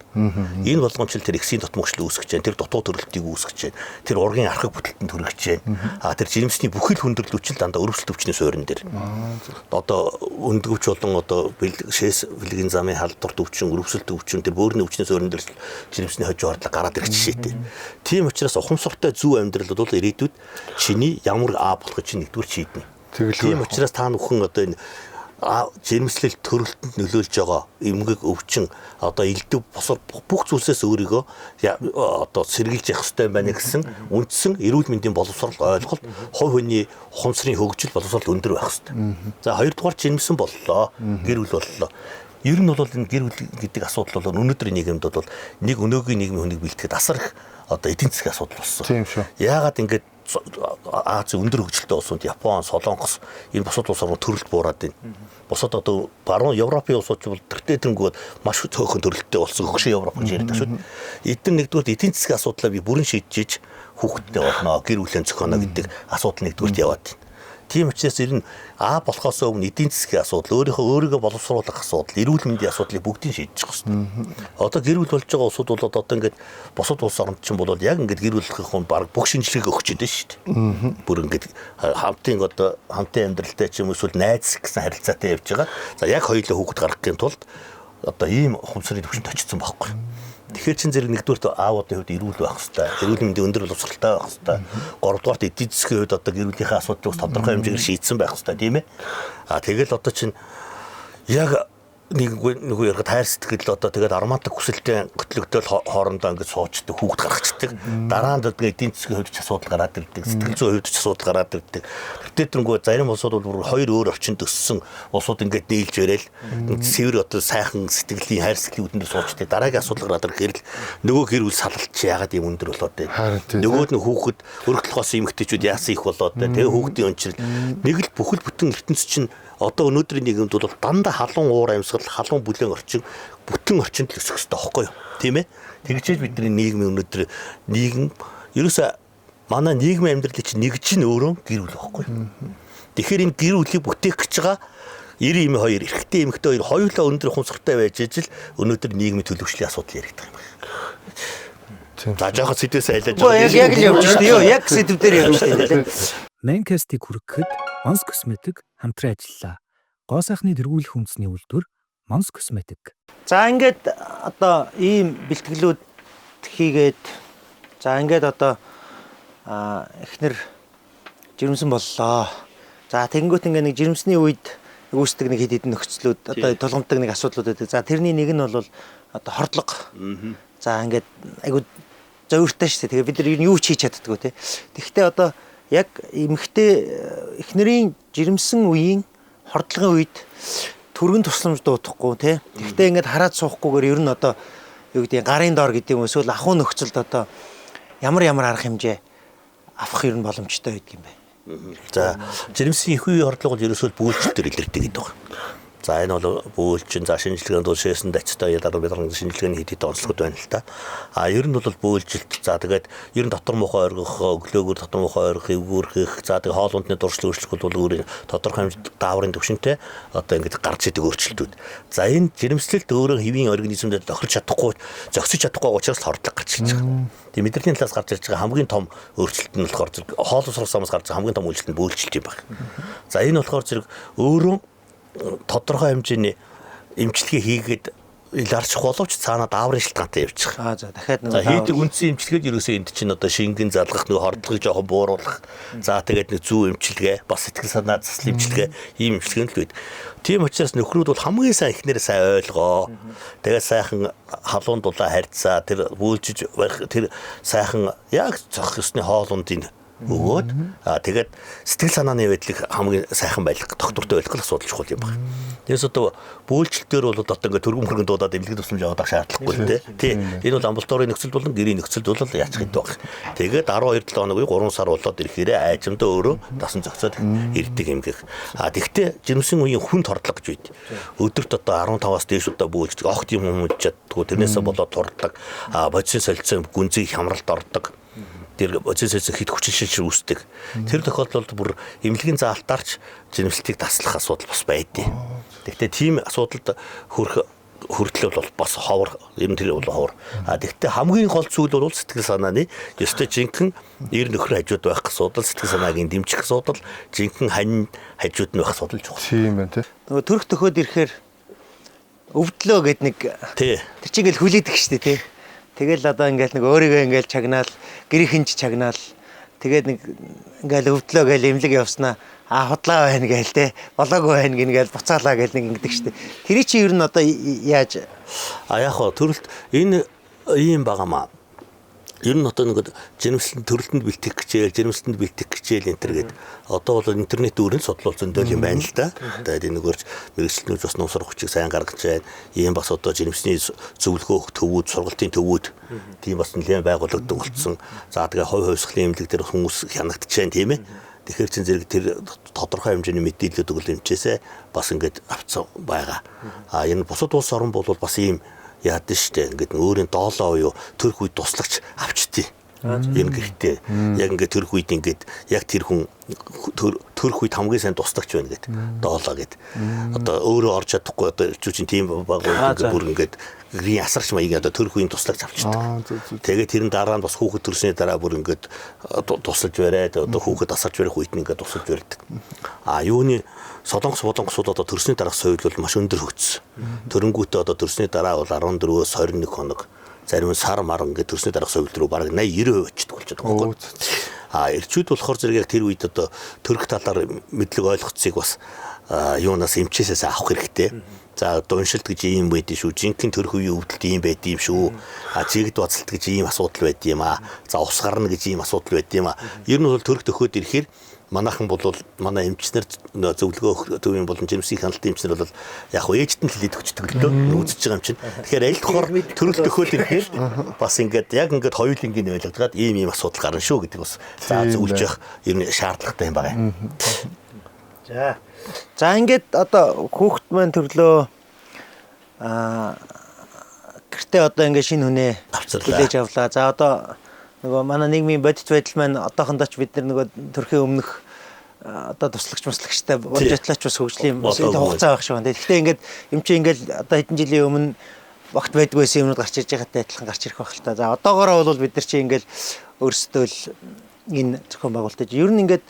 S2: Энэ болгоомжл тэр эксийн дутмагчлал үүсгэж байна, тэр дутуу төрөлтийг үүсгэж байна, тэр ургийн архаг бүтэлтэнд хүрэж байна. А тэр жирэмсний бүхэл хүндрэл үчил дандаа өрөвсөл төвчний суурин дээр. Одоо өндгөвч болон одоо шээс бэлгийн замын халдвар төвчин, өрөвсөл төвчин, тэр бөөрийн өвчний суурин дээр жирэмсний хожим хордлого гараад ирэх жишээтэй. Тийм учраас ухамсартай зөв амьдрал бол ирээдүйд чиний ямар аа болохыг чинь нэгдүгээр шийднэ. Тийм учраас та бүхэн одоо энэ жирэмслэл төрөлтөнд нөлөөлж байгаа эмгэг өвчин одоо элдв босор бүх зүйлсээс өөрийгөө одоо сэргийлж явах хэрэгтэй байна гэсэн үндсэн эрүүл мэндийн боловсрол ойлголт, хувь хүний ухамсарын хөгжил боловсрол өндөр байх хэрэгтэй. За хоёрдугаар жирэмсэн боллоо, гэр бүл боллоо. Ер нь бол энэ гэр бүл гэдэг асуудал бол өнөөдрийн нийгэмд бол нэг өнөөгийн нийгмийн хүнийг бэлтгэхэд асар их одоо эдийн засгийн асуудал болсон.
S1: Тийм шүү.
S2: Яагаад ингэж Азийн өндөр хөгжилтэй улсууд Япон, Солонгос энэ бусад улс орнууд төрөлт буураад байна. Бусад одоо баруун Европын улсууд ч бол тэртээ тэрнгүү маш цөөхөн төрөлттэй болсон хөгшин Европ гэж яриад шүү. Эдгээр нэгдүгээр эдийн засгийн асуудлаа би бүрэн шийдэж хүүхэдтэй болно, гэр бүлээ зохионо гэдэг асуудал нэгдүгürt яваад байна. Тийм учраас ер нь аа болохоос өмнө эдийн засгийн асуудал, өөрийнхөө өөрийгөө боловсруулах асуудал, эрүүл мэндийн асуудлыг бүгдийг шийдэж явах хэрэгтэй. Одоо гэр бүл болж байгаа улсууд бол одоо ингээд бусад улс орнд чинь бол яг ингээд гэр бүл болохын хүн баг бүх шинжилгээг өгч идэв шүү дээ. Бүр ингээд хамтын одоо хамтын амьдралтай ч юм эсвэл найз гэсэн харилцаатай явж байгаа. За яг хоёулаа хүүхэд гаргахын тулд одоо ийм ухамсарын түвшинд очсон байхгүй. Тэгэхээр чин зэрэг нэгдүгürt аавуудын хувьд эрүүл байх хэрэгтэй. Эрүүл мэндийн өндөр боловсролтой байх хэрэгтэй. Гуравдугаарт эдийн засгийн хувьд одоо гэр бүлийнхээ асуудлыг тодорхой хэмжээгээр шийдсэн байх хэрэгтэй, тийм ээ. А тэгэл одоо чин яг нэг нөгөө ярихад хайр сэтгэл одоо тэгээд романтик хүсэлтэй хөтлөгдөөл хоорондоо ингэж суучдаг, хүүхэд гаргацдаг. Дараа нь эдийн засгийн хувьд ч асуудал гараад ирдэг, сэтгэл зүйн хувьд ч асуудал гараад ирдэг. Тэртээ тэрнгүү зарим улсууд бол бүр хоёр өөр орчинд өссөн улсууд ингэж нийлж ирээл цэвэр одоо сайхан сэтгэлийн хайр сэтгэлийн үдэндээ суучдаг. Дараагийн асуудал гараад ирэхээр л нөгөө гэр бүл салалт чи яагаад ийм өндөр болоод байна. Нөгөөд нь хүүхэд өргөдлөхөөс эмэгтэйчүүд яасан их болоод байна. Тэгээ хүүхдийн өнчрөл нэг л бүхэл бүтэн ертөнц чинь одоо өнөөдрийн нийгэмд бол дандаа халуун уур амьсгал, халуун бүлээн орчин, бүтэн орчинд л өсөх ёстой байхгүй юу? Тийм ээ? Тэгжээж бидний нийгмийн өнөөдөр нийгэм ерөөсөө манай нийгмийн амьдралыг чинь нэгж нь өөрөө гэр бүл байхгүй юу? Тэгэхээр энэ гэр бүлийг бүтээх гэж байгаа 90 2 эрэгтэй эмэгтэй хоёр хоёулаа өндөр ухамсартай байж ижил өнөөдөр нийгмийн төлөвшлийн асуудал яригдах юм байна. За жоохон сэдвээс айлаж
S3: байгаа. Яг л явж шүү дээ. Юу яг сэдв дээр явж шүү дээ.
S4: Mancast-ийг хүргэхэд Mons Cosmetic хамтран ажиллалаа. Гоо сайхны тэргүүлэх үндэсний үйлдвэр Mons Cosmetic.
S3: За ингээд одоо ийм бэлтгэлүүд хийгээд за ингээд одоо эхнэр жирэмсэн боллоо. За тэгэнгүүт ингээд нэг жирэмсний үед үүсдэг нэг хэд хэдэн нөхцлүүд одоо тулгамддаг нэг асуудлууд байдаг. За тэрний нэг нь бол одоо хордлого. За ингээд айгуу зовиртой шүү дээ. Тэгээ бид нар юу ч хийж чаддаггүй те. Тэгэхдээ одоо яг эмэгтэй эхнэрийн жирэмсэн үеийн Хордлогын үед түргэн тусламж дуудахгүй тий. Гэхдээ ингээд хараад суухгүйгээр ер нь одоо юу гэдэг гарын доор гэдэг юм эсвэл ахуй нөхцөлд одоо ямар ямар арга хэмжээ авах ер нь боломжтой байдаг юм бэ?
S2: За, жирэмсэн их үеийн хордлого бол ерөөсөө бөөлжлөлтөөр илэрдэг гэдэг байна. За, энэ бол бөөлжин, за шинжилгээнд бол шээсэн дацтай ялгарх бэлгэн шинжилгээний хэд хэд онцлогод байна л та. А ер нь бол бөөлжилт, за тэгээд ер нь дотор мухай оргих, өглөөгөр дотор мухай оргих, эвгүүрхэх, за тэгээд хоол ундны дуршлаг өөрчлөх бол өөр тодорхой хэмжээнд дааврын төвшөнтэй одоо ингэж гарч идэг өөрчлөлтүүд. За, энэ жирэмслэлт өөрөө хэвийн организмд тохирч чадахгүй, зогсож чадахгүй учраас хордлого гарч ирж байгаа. Тэгээ мэдрэлийн талаас гарч ирж байгаа хамгийн том өөрчлөлт нь болохоор зэрэг хоол усрах самаас гарч байгаа хамгийн том өөрчлөлт нь бөөлжилт юм байна. За, энэ болохоор зэрэг өөрөө тодорхой хэмжээний эмчилгээ хийгээд иларчих боловч цаанаа дааврын шалтгаантай явчих.
S3: Аа за дахиад
S2: нэг хийдэг үндсэн эмчилгээд ерөөсөө энд чинь одоо шингэн залгах, нэг хордлогыг жоохон бууруулах. За тэгээд нэг зүү эмчилгээ, бас сэтгэл санаа засал эмчилгээ, ийм эмчилгээ л байдаг. Тийм учраас нөхрүүд бол хамгийн сайн эхнэрээ сайн ойлгоо. Тэгээд сайхан халуун дулаа харьцаа, тэр бүүлжиж барих, тэр сайхан яг зохих ёсны хоол ундын өгөөд тэгээд сэтгэл санааны байдлыг хамгийн сайхан байлгах, тогтвортой байлгах асуудал чухал юм байна. Тэрээс одоо бөөлжлөлтөөр бол одоо ингээд төргөн мөргөн дуудаад эмнэлэг тусламж авах шаардлагагүй л дээ. Тий. Энэ бол амбулаторийн нөхцөлд болон гэрийн нөхцөлд бол яачих юм бэ. Тэгээд 12 7 хоногийн 3 сар болоод ирэхээрээ айжамдаа өөрөө дасан зохицоод ирдэг юм гэх. А тэгтээ жирэмсэн үеийн хүнд хордлого гэж үйд. Өдөрт одоо 15-аас дээш удаа бөөлждөг. Огт юм хүмүүж чаддгүй. Тэрнээсээ болоод турдаг. А бодисын солилцоо гүнзгий хямралд ордог. Тэр процессээс хэд хүчин шилжир үүсдэг. Тэр тохиолдолд бүр эмнэлгийн заалтаарч жирэмслэлтийг таслах асуудал бас байдیں۔ Гэхдээ тийм асуудалд хүрэх хүртэл бол бас ховор, ер нь тэр бол ховор. А тэгтээ хамгийн гол зүйл бол сэтгэл санааны ёстой жинхэнэ эр нөхөр хажууд байх асуудал, сэтгэл санааг дэмжих асуудал, жинхэнэ хань хажууд нь байх асуудал чухал.
S1: Тийм байна тий.
S3: Нөгөө төрөх төхөөд ирэхээр өвдлөө гэд нэг
S2: тий.
S3: Тэр чинь ингээл хүлээдэг штэ тий. Тэгэл одоо ингээл нэг өөрийгөө ингээл чагнаал, гэрийнхэн ч чагнаал. Тэгээд нэг ингээл өвдлөө гээл эмнэлэг явснаа а худлаа байна гээл те. Болоогүй байна гингээл буцаалаа гээл нэг ингэдэг штэ. Тэр чи ер нь одоо яаж
S2: а яг хоо төрөлт энэ ийм байгаамаа. Ер нь одоо нэг жирэмслэн төрөлтөнд бэлтгэх хичээл, жирэмслэнд бэлтгэх хичээл энэ төр гээд одоо бол интернет үүрэн судлал зөндөөл юм байна л да. Тэгээд энэ нөгөөрч мэргэжилтнүүд бас ном сурах хүчийг сайн гаргаж байна. Ийм бас одоо жирэмсний зөвлөгөө өгөх төвүүд, сургалтын төвүүд тийм бас нэлээд байгуулагддаг болсон. За тэгээ хувь хувьсгалын эмнэлэг дээр хүмүүс хянагдчихээн тийм ээ. Тэгэхээр чин зэрэг тэр тодорхой хэмжээний мэдээлэл өгөл эмчээсээ бас ингээд авцсан байгаа. А энэ бусад улс орн бол бас ийм яад нь штэ ингээд өөрийн доолоо буюу төрх үед туслагч авчдیں۔ Юм гэртээ яг ингээд төрх үед ингээд яг тэр хүн төрх үед хамгийн сайн туслагч байна гэд доолоо гэд одоо өөрөө орж чадахгүй одоо ирчүүчин тийм байгуул ингээд бүр ингээд гэрийн асарч маяг одоо төрх үеийн туслагч авчдаг. Тэгээд тэрэн дараа нь бас хүүхэд төрсний дараа бүр ингээд тусалж бариад одоо хүүхэд асарч барих үед нь ингээд тусалж барьдаг. А юуны Солонгос болонгосууд одоо төрсний дараах соёл бол маш өндөр хөгжсөн. Төрөнгүүтээ одоо төрсний дараа бол 14-өөс 21 хоног зарим нь сар мар ингээд төрсний дараах соёл руу бараг 80 90% очдөг болчиход байгаа байхгүй. А эрчүүд болохоор зэрэг яг тэр үед одоо төрөх талаар мэдлэг ойлгоцыг бас юунаас эмчээсээс авах хэрэгтэй. За одоо уншилт гэж ийм байд шүү. Жинхэнэ төрөх үеийн өвдөлт ийм байд юм шүү. А чигд бацалт гэж ийм асуудал байд юм аа. За ус гарна гэж ийм асуудал байд юм аа. Ер нь бол төрөх төхөөд ирэхээр манайхан бол манай эмчнэр зөвлөгөө төвийн болон жирэмсийн хяналтын эмчнэр бол яг хөө ээжтэн хэлээд өгчдөг л дөө үзэж байгаа юм чинь. Тэгэхээр аль болохоор төрөл төхөөл ирэхээр бас ингээд яг ингээд хоёулангийн ойлгоод ийм ийм асуудал гарна шүү гэдэг бас за зөвлөж явах ер нь шаардлагатай юм байна.
S3: За. За ингээд одоо хүүхэд маань төрлөө гэртээ одоо ингээд шинэ хүнээ хүлээж авлаа. За одоо нөгөө манай нийгмийн бодит байдал маань одоохондоо ч бид нар нөгөө төрхийн өмнөх одоо туслагч муслагчтай болж атлаач бас хөгжлийн хугацаа байх шиг байна. Тэгэхдээ ингээд юм чи ингээд одоо хэдэн жилийн өмнө багт байдгүй байсан юмнууд гарч ирж байгаатай адилхан гарч ирэх байх л та. За одоогоороо бол бид нар чи ингээд өөрсдөө л энэ зохион байгуулалтыг ер нь ингээд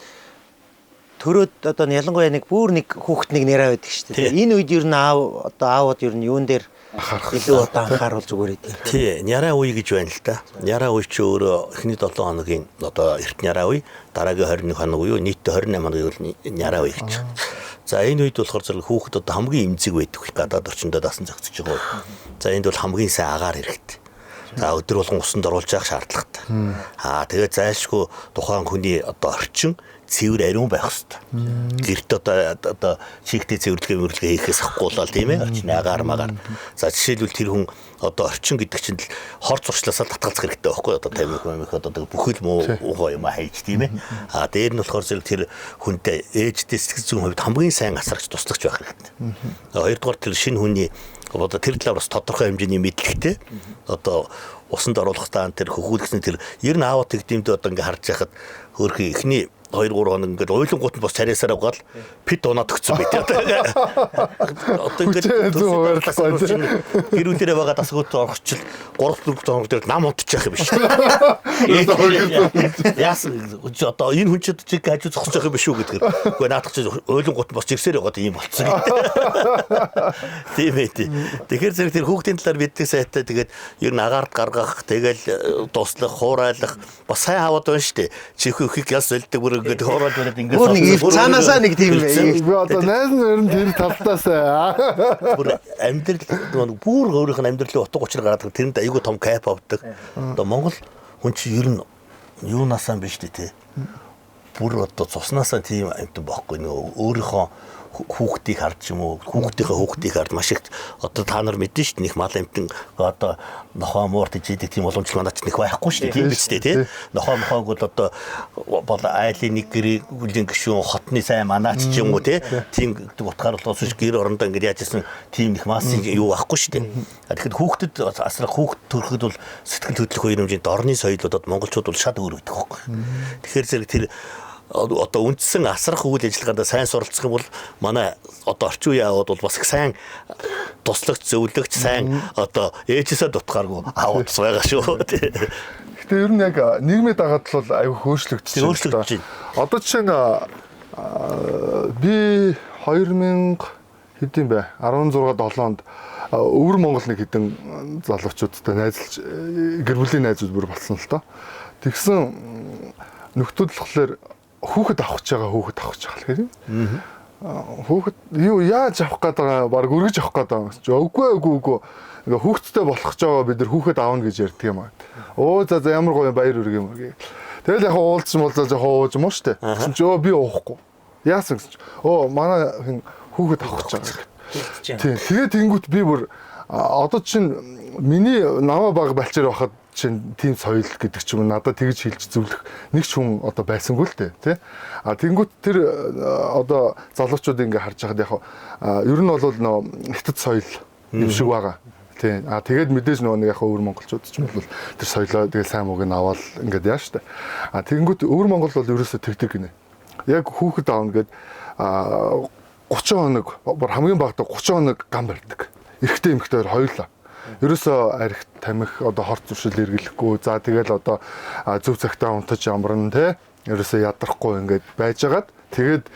S3: төрөөд одоо ялангуяа нэг бүр нэг хүүхэд нэг нэраа байдаг шүү дээ. Энэ үед ер нь аав одоо аавууд ер нь юун дээр илүү одоо анхааруул зүгээр идэв.
S2: Тий, няраа үе гэж байна л да. Няраа үе чи өөрөө эхний 7 хоногийн одоо эрт няраа үе, дараагийн 21 хоног үе, нийтдээ 28 хоногийг бол няраа үе гэж. За энэ үед болохоор зэрэг хүүхэд одоо хамгийн эмзэг байдаг гадаад орчиндөө дасан зохицож байгаа. За энд бол хамгийн сайн агаар хэрэгтэй. За өдөр болгон усанд оруулж явах шаардлагатай. Аа тэгээд зайлшгүй тухайн хүний одоо орчин Цэвэр ариун байх хэвээр. Гэрт одоо чигтэй цэвэрлэгээ мөрлөгээ хийхээс ахгүй л тийм ээ. Орчин агаар магаар. За жишээлбэл тэр хүн одоо орчин гэдэг чинь л хор зуршлаасаа татгалзах хэрэгтэй байхгүй одоо тамхи мамхи одоо бүхэл муу ухаа юм хайж тийм ээ. А дээр нь болохоор зэрэг тэр хүнтэй ээжтэй сэтгэл зүйн хувьд хамгийн сайн асрагч туслагч байх хэрэгтэй. Хоёрдугаар тэр шинэ хүний одоо тэр талаар бас тодорхой хэмжээний мэдлэгтэй одоо усанд оруулахдаа тэр хөхүүлгэсний тэр ер нь аават тэгдэмдээ одоо ингээ харж байхад хөөрхий эхний 2 3 хоног ингээд уйлангууд нь бас царайсаар авгаад пит унаад өгсөн байт. Одоо ингээд гэр бүлээрээ байгаа дасгууд орохчил 3 4 хоног дээр нам унтчих юм биш. Яасан одоо энэ хүн чинь чиг хажуу зогсож байгаа юм биш үү гэдгээр. Үгүй наадах чинь уйлангууд нь бас жирсээр байгаа ийм болцсон гэдэг. Тийм ээ. Тэгэхээр зэрэг тэр хүүхдийн талаар мэддэг сайтай тэгээд ер нь агаарт гаргах, тэгэл туслах, хуурайлах бас сайн аваад байна шүү дээ. Чихүү хийг яс солидог бүр ингээд хуурайлж бариад ингээд
S3: Бүр нэг цаанаасаа нэг тийм
S1: Би одоо найз нь ер нь тэр талдаас
S2: бүр амьдрал бүр өөрийнх нь амьдралын утга учир гаргадаг тэрэнд айгүй том кайф авдаг. Одоо Монгол хүн чинь ер нь юунаасаа биш үү те. Бүр одоо цуснаасаа тийм амьтан бохгүй нөгөө өөрийнхөө хүүхдийг харж юм уу хүүхдийнхээ хүүхдийг харж маш их одоо та нар мэдэн шүү дээ нэг мал амьтан одоо нохоо муур тийждэг тийм боломжтой манайч нэг байхгүй шүү дээ тийм биз дээ тий нохоо мохоог бол одоо бол айлын нэг гэрийн гишүүн хотны сайн манаач ч юм уу тий тийм гэдэг утгаар бол бас гэр орондоо ингээд яаж исэн тийм их массын юу байхгүй шүү дээ. Тэгэхээр хүүхдэд асрах хүүхд төрөхөд бол сэтгэл хөдлөх хоёр хэмжээнд орны соёлуудад монголчууд бол шат өөр байдаг байхгүй. Тэгэхээр зэрэг тэр одоо үндсэн асрах үйл ажиллагаанд сайн суралцах юм бол манай одоо орчин үеийн аауд бол бас их сайн туслагч, зөвлөгч, сайн одоо ээжээсээ дутгааргүй аауд бас байгаа шүү.
S1: Гэтэ ер нь яг нийгмийн дагаад бол аюу хөөрчлөгдөж
S2: байна.
S1: Одоо жишээ нь би 2000 хэдийн бэ? 16 7 онд Өвөр Монгол нэг хэдэн залуучуудтай найзалж гэр бүлийн найзууд бүр болсон л доо. Тэгсэн нөхдүүд болохоор хүүхэд авах гэж байгаа хүүхэд авах гэж байгаа л гэх юм. Хүүхэд юу яаж авах гээд байгаа баг өргөж авах гээд байгаа гэсэн чи үгүй үгүй үгүй ингээ хүүхэдтэй болох гэж байгаа бид нар хүүхэд авна гэж ярьдаг юм аа. Өө за за ямар гоё баяр үрг юм гээ. Тэгэл яг уулзсан муулзал жоохон ууж юм уу штэ. Тэгсэн чи өө би уухгүй. Яасан гэсэн чи өө манай хин хүүхэд авах гэж байгаа. Тийм. Тэгээд тэнгүүт би бүр одоо чинь миний намаа баг балчаар байхад чинь тийм соёл гэдэг ч юм надад тэгж хэлж зөвлөх нэг ч хүн одоо байсангүй л дээ тий. А тэнгүүт тэр одоо залуучууд ингээ харж байхад яг ер нь бол нөө хятад соёл юм шиг байгаа. Тий. А тэгээд мэдээж нөгөө нэг яг өвөр монголчууд ч юм бол тэр соёлоо тэгэл сайн мууг нь аваад ингээд яа штэ. А тэнгүүт өвөр монгол бол ерөөсөө тэгдэг гинэ. Яг хүүхэд аавна гэд 30 хоног бүр хамгийн багадаа 30 хоног гам барьдаг. Эрэгтэй эмэгтэй хоёр хоёулаа. Ерөөсөө арх тамхи одоо хорт зуршил эргэлэхгүй. За тэгэл одоо зөв цагтаа унтаж амарна те. Ерөөсөө ядрахгүй ингээд байжгаад тэгээд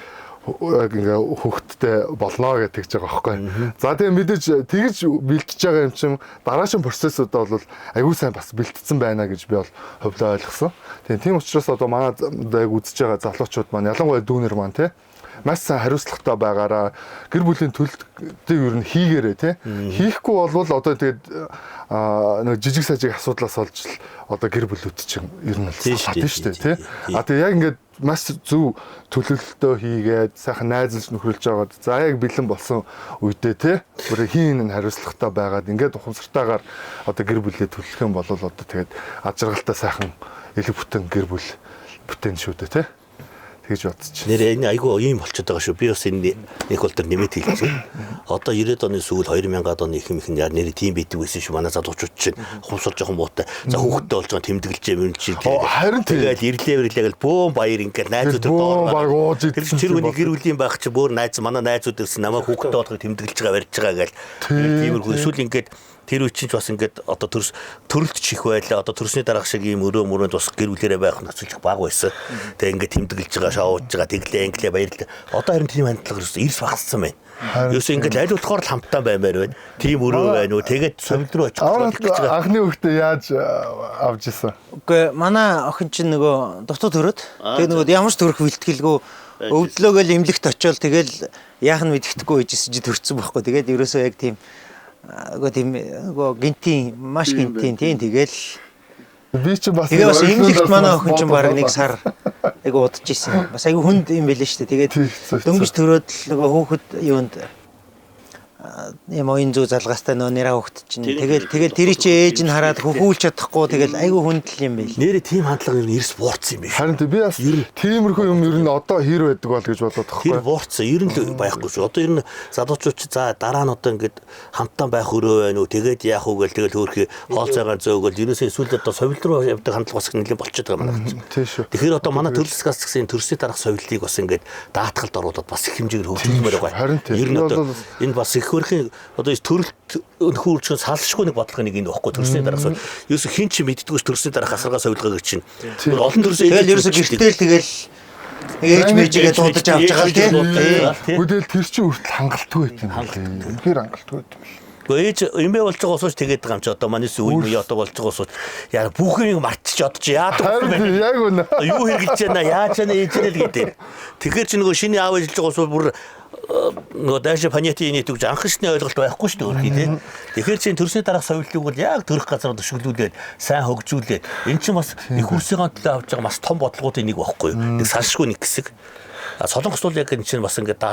S1: яг ингээ хүүхэдтэй болноо гэж тэгж байгаа байхгүй. За тэгээ мэдээж тэгж бэлтэж байгаа юм чинь дараагийн процессуудаа бол аягүй сайн бас бэлтцсэн байна гэж би бол хувьдаа ойлгосон. Тийм учраас одоо манай яг үзэж байгаа залуучууд маань ялангуяа дүүнер маань те маш сайн хариуцлагатай байгаараа гэр бүлийн төлөлтийг ер нь хийгээрэй тий. Хийхгүй болвол одоо тэгээд нэг жижиг сажиг асуудлаас олж л одоо гэр бүлүүд чинь ер нь л салаад шүү дээ тий. А тэгээ яг ингээд маш зөв төлөвлөлтөө хийгээд сайхан найзалж нөхрөлж байгаад за яг бэлэн болсон үедээ тий. Бүр хийн нь хариуцлагатай байгаад ингээд ухамсартайгаар одоо гэр бүлээ төлөх юм бол одоо тэгээд ад жаргалтай сайхан элэг бүтэн гэр бүл бүтээн шүү дээ тий. Тэгж бодчих.
S2: Нэр энэ айгүй ийм болчиход байгаа шүү. Би бас энэ нэг бол төр нэмэт хэлж байна. Одоо 90-ад оны сүүл 2000-ад оны их юм их нэр тийм байдаг байсан шүү. Манай залуучууд чинь хумсар жоохон муутай. За хүүхэдтэй болж байгаа тэмдэглэж юм чи.
S1: Харин
S2: тэгэл ирлээ ирлээ гэл бөөн баяр ингээд найзууд
S1: доор баг ууж
S2: идсэн. Тэр хүний гэр бүлийн байх чи бөөр найз манай найзууд ирсэн намайг хүүхэдтэй болохыг тэмдэглэж байгаа барьж байгаа гэл. Тиймэрхүү эсвэл ингээд тэр үе чинь ч бас ингээд одоо төрөлт чих байлаа. Одоо төрсний дараах шиг ийм өрөө мөрөөнд бас гэр бүлээрээ байх нөхцөл их бага байсан. Тэгээ ингээд тэмдэглэж байгаа, шоуж байгаа, тэглээ, инглээ баярлаа. Одоо харин тийм хандлага ерөөсөө эрс багассан байна. Ерөөсөө ингээд аль болохоор л хамтаа баймаар байна. Тийм өрөө байна уу? Тэгээд совил руу очих
S1: гэж байгаа. Анхны хүүхдээ яаж авч исэн?
S3: Үгүй манай охин чинь нөгөө дутуу төрөөд тэгээ нөгөө ямар ч төрөх бэлтгэлгүй өвдлөөгөл эмнэлэгт очиод тэгэл яах нь мэдэхгүй байжсэн чи төрсөн байхгүй. Тэгээд ерөөсөө яг тийм нөгөө тийм нөгөө гинтийн маш гинтийн тийм тэгэл
S1: би чи бас
S3: тэгээ бас эмнэлэгт манай охин чинь баг нэг сар Айгу удаж исэн. Бас айгу хүнд юм байлээ шүү дээ. Тэгээд дөнгөж төрөөд л нөгөө хүүхэд юунд юм оюун зүү залгаастай нөө нэраа хүүхэд чинь тэгэл тэгэл тэр чи ээж нь хараад хөхүүлж чадахгүй тэгэл айгу хүндэл юм байл.
S2: Нэрээ тийм хандлага ер нь эрс буурсан юм биш.
S1: Харин би бас тиймэрхүү юм ер нь одоо хэр байдаг бол гэж бодоод тахгүй.
S2: Тэр буурсан ер нь л байхгүй шүү. Одоо ер нь залуучууд чи за дараа нь одоо ингээд хамтан байх өрөө байна уу тэгээд яах уу гэл тэгэл хөөрхий хоол цайгаар зөөгөл ерөөсөө эсвэл одоо совил руу явдаг хандлага бас нэлээд болчиход байгаа юм байна.
S1: Тийм шүү.
S2: Тэгэхээр одоо манай төрөл засгаас гэсэн төрсний дараах совилыг бас ингээд даатгалд оруулаад бас их хэмжээгээр хөгжүүлмээр байгаа.
S1: Ер
S2: нь одоо энэ бас их хөрхийн одоо төрөлт хөрчөн салшгүй нэг бодлого нэг энэ байхгүй төрсний дараах совил. Ерөөсө хин ч мэддэггүй төрсний дараах асаргаа совилгоо гэж чинь. Олон төрсөн
S3: тэгэл ерөөсө гэртэл тэгэл ээж мэжигээ дуудаж авч байгаа л
S1: тий. Үгүй тэр чинь хүртэл хангалтгүй байт юм байна. Үнэхээр хангалтгүй байт юм.
S2: Гэхдээ ээж эмээ болж байгаа усууч тэгээд байгаа юм чи одоо манай үе муу одоо болж байгаа усууч яа бүх юм мартчих одоо чи яадаг
S1: вэ? Яг үнэ.
S2: Юу хэрэгжилж байна яаж байна ээж нэ л гэдэг. Тэгэхээр чи нөгөө шинэ аав ээж л байгаа усуу бүр нөгөө дайш панятын нийт үгж анхшны ойлголт байхгүй шүү дээ өөрхий тий. Тэгэхээр чинь төрсний дараах совилтыг бол яг төрөх газар өшөглүүлээд сайн хөгжүүлээд эн чинь бас их үрсийн төлөө авч байгаа маш том бодлогоудын нэг байхгүй юу. Нэг салшгүй нэг хэсэг. Солонгос бол яг энэ чинь бас ингээд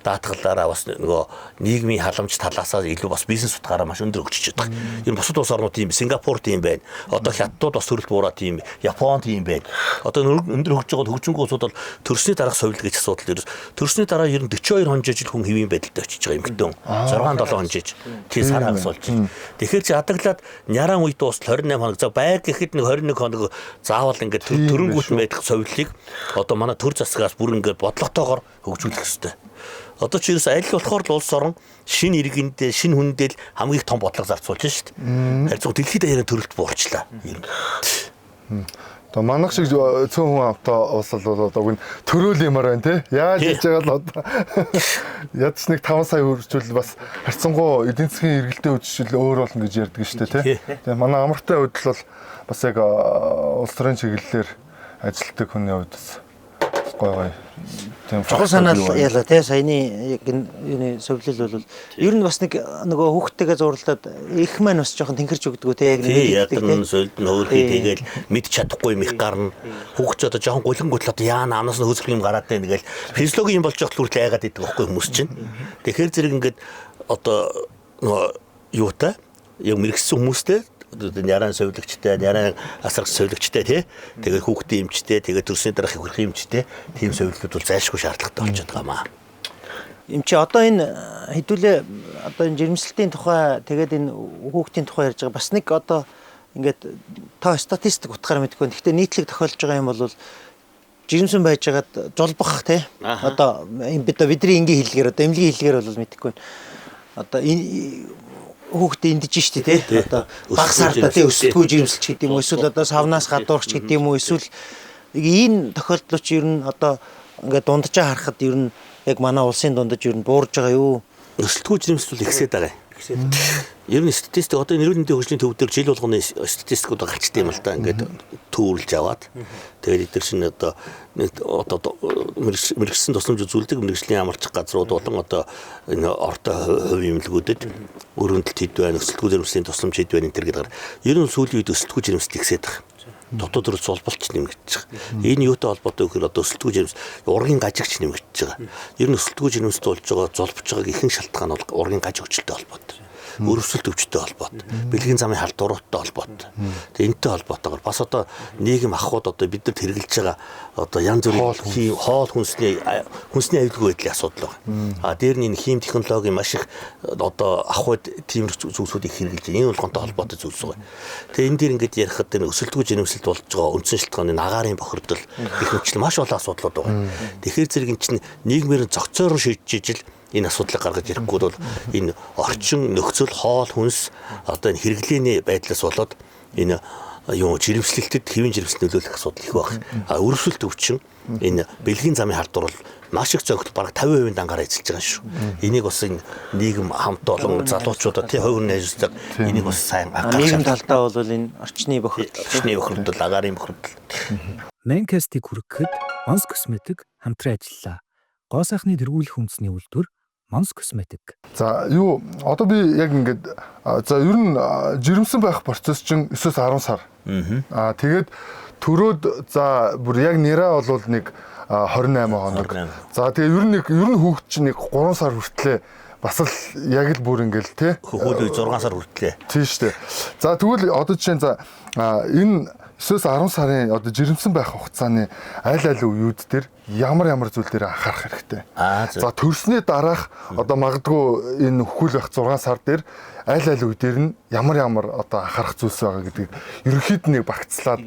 S2: даатгалаараа бас нөгөө нийгмийн халамж талаасаа илүү бас бизнес утгаараа маш өндөр хөгжиж байгаа. Ер нь бусад улс орнууд тийм, Сингапур тийм байна. Одоо Хятадууд бас төрөлт буураа тийм, Япон тийм байна. Одоо өндөр хөгжиж байгаа хөгжингүй улсууд бол төрсний дараах совилт гэж асуудал ерөөс. Төрсний дараа ер нь 42 хонжиж хүн хэвийн байдалтай очиж байгаа юм хтэн. 6 7 хонжиж тий сар хагас болж. Тэгэхээр чи хатаглаад няран үед дуустал 28 хоног. За байг гэхэд нэг 21 хоног заавал ингээд төрөнгүүт байх совилтыг одоо манай төр засгаас бүр ингээд бодлоготойгоор хөгжүүлэх ёстой. Одоо чи ерөөс аль болохоор л улс орон шинэ иргэндээ, шинэ хүндээ л хамгийн их том бодлого зарцуулж шít. Харьцуу дэлхийд даяараа төрөлт буурчлаа.
S1: Одоо манайх шиг цөөн хүн амтай улс бол одоо үгүй төрөөл юмар байна те. Яаж хийж байгаа л одоо ядч нэг 5 сая хөржүүл бас харьцангуй эдийн засгийн эргэлтээ үжил өөр болно гэж ярьдаг шүү дээ те. Тэгээ манай амартай хувьд л бас яг улс төрийн чиглэлээр ажилтдаг хүний хувьд бас гой гой тийм
S3: чухал санаа ялаа те. Саяны яг энэ совилол бол ер нь бас нэг нөгөө хүүхдтэйгээ зурлаад их маань бас жоохон тэнхэрч өгдөг те.
S2: Яг нэг ядан солид нь хөөрхий тэгэл мэд чадахгүй юм их гарна. Хүүхд ч одоо жоохон гулган гутал одоо яана амнаас нь хөзрөх юм гараад байна тэгэл физиологи юм болж явах хүртэл айгаад идэг байхгүй хүмүүс чинь. Тэгэхээр зэрэг ингээд одоо нөгөө юутай яг мэрэгсэн хүмүүстэй няран совилогчтой, няран асаргач совилогчтой тий. Тэгээд хүүхдийн эмчтэй, тэгээд төрсний дараах хөрхийн эмчтэй тийм совилтууд бол зайлшгүй шаардлагатай болчиход байгаа маа.
S3: Эм чи одоо энэ хэдүүлээ одоо энэ жирэмслэлтийн тухай тэгээд энэ хүүхдийн тухай ярьж байгаа бас нэг одоо ингээд та статистик утгаараа мэдэхгүй. Гэхдээ нийтлэг тохиолж байгаа юм бол жирэмсэн байжгаад зулбах тий. Одоо бидний энгийн хэллэгээр одоо эмнэлгийн хэллэгээр бол мэдэхгүй. Одоо энэ хүүхдээ эндэж штэ тий. Одоо баг сартаа тий өсөлтгүй жирэмсэлч гэдэг юм уу эсвэл одоо савнаас гадуурч гэдэг юм уу эсвэл энэ тохиолдлууд чи ер нь одоо ингээд дунджаа харахад ер нь яг манай улсын дундаж ер нь буурж байгаа юу?
S2: Өсөлтгүй жирэмсэл бол ихсээд байгаа юм. Ер нь статистик одоо эрүүл мэндийн хөгжлийн төв дээр жил болгоны статистикууд гарчдаг юм л да. Ингээд төвөрлж аваад тэгээд эдгээр чинь одоо одоо мэргэжсэн тусламж үзүүлдэг мэргэжлийн амарчих газрууд болон одоо энэ ортой хувийн эмнэлгүүдэд өргөндлөлт хэд байна, өсөлтгүй жирэмслийн тусламж хэд байна энэ төр гэдэг. Ер нь сүүлийн үед өсөлтгүй жирэмсэл ихсээд байгаа. Дотоод төрөл зулбалч нэмэгдэж байгаа. Энэ юутай холбоотой вэ гэхээр одоо өсөлтгүй жирэмс ургийн гажигч нэмэгдэж байгаа. Ер нь өсөлтгүй жирэмсд болж байгаа зулбж байгааг ихэнх шалтгаан бол ургийн гаж хөгжилтэй холбоотой. Өрөвсөлт өвчтэй холбоотой, бэлгийн замын халдваруудтай холбоотой. Тэгээ энэтэй холбоотойгоор бас одоо нийгэм ахуйд одоо бид нарт хэрэгжилж байгаа одоо янз бүрийн хоол хүнсний аюулгүй байдлын асуудал байна. А дээр нь энэ хим технологийн маш их одоо ахуйд тиймэрхүү зүйлсүүд их хэрэгжилж байна. Энэ болгонтой холбоотой зүйлс байгаа. Тэгээ энэ дээр ингээд ярихад энэ өсөлтгүй жирэмслэлт болж байгаа үндсэн шалтгааны агаарын бохирдол гэх мэтлэн маш олон асуудлууд байгаа. Тэгэхээр зэрэг эн чинь нийгмээр зохицоор шийдэж ижил энэ асуудлыг гаргаж ирэхгүй бол энэ орчин нөхцөл хоол хүнс одоо энэ хэрэглээний байдлаас болоод энэ юу жирэмслэлтэд хэвийн жирэмслэлт нөлөөлөх асуудал их байх. А өрөвсөлт өвчин энэ бэлгийн замын халдвар бол маш их зөнхөл бараг 50% дангаар эзэлж байгаа шүү. Энийг бас энэ нийгэм хамт олон залуучуудаа тий хувь хүн ажилладаг энийг бас сайн анхаарах.
S3: Нийгэм талдаа бол энэ орчны бохирдол,
S2: агаарын бохирдол.
S4: Mancast-ийг хүргэхэд Ons Cosmetic хамтран ажиллалаа. Гоо сайхны тэргүүлэх үндэсний үйлдвэр Mons Cosmetic.
S1: За юу одоо би яг ингээд за ер нь жирэмсэн байх процесс чинь 9-10 сар. Аа тэгээд Төрөөд за бүр яг нэрээ бол нэг 28 хоног. За тэгээ ер нь нэг ер нь хүүхд чинь нэг 3 сар хүртлээ бас л яг л бүр ингээл тий.
S2: Хөхүүл 6 сар хүртлээ.
S1: Тийм шүү дээ. За тэгвэл одоо жишээ нь за энэ 9-өөс 10 сарын одоо жирэмсэн байх хугацааны аль аль үеүд дээр ямар ямар зүйл дээр анхаарах хэрэгтэй. За төрсний дараах одоо магадгүй энэ хөхүүл байх 6 сар дээр аль аль үе дээр нь ямар ямар одоо анхаарах зүйлс байгаа гэдгийг ерөнхийд нэг багцлаад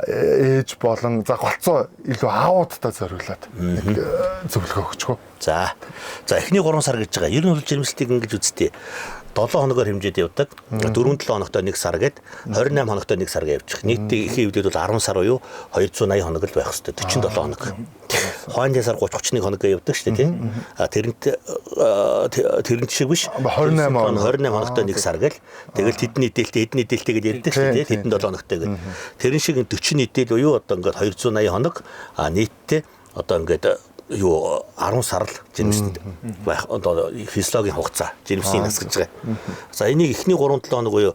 S1: ээж болон за голцоо илүү аавуудтай зориулаад нэг зөвлөгөө өгч гоо.
S2: За. За эхний 3 сар гэж байгаа. Ер нь бол жирэмслэлтийг ингэж үзтээ. 7 хоногоор хэмжээд явдаг. 4-7 хоногтой 1 сар гээд 28 хоногтой 1 сар гэж явчих. Нийтдээ ихийн хэвлэл бол 10 сар буюу 280 хоног л байх хэвээр 47 хоног. Хойны сар 30 31 хоног гэж явдаг шүү дээ, тийм. А тэрнт шиг биш.
S1: 28
S2: 28 хоногтой 1 сар гэл. Тэгэл тэдний нийтэлтэй эдний нийтэлтэй гэж ярьдаг шүү дээ, тэдэн 7 хоногтой гэл. Тэрэн шиг 40 нийтэл буюу одоо ингээд 280 хоног, а нийтдээ одоо ингээд юу 10 сар л жирэмсэнд байх одоо физиологийн хугацаа жирэмсний нас гэж байгаа. За энийг эхний 3-7 хоног буюу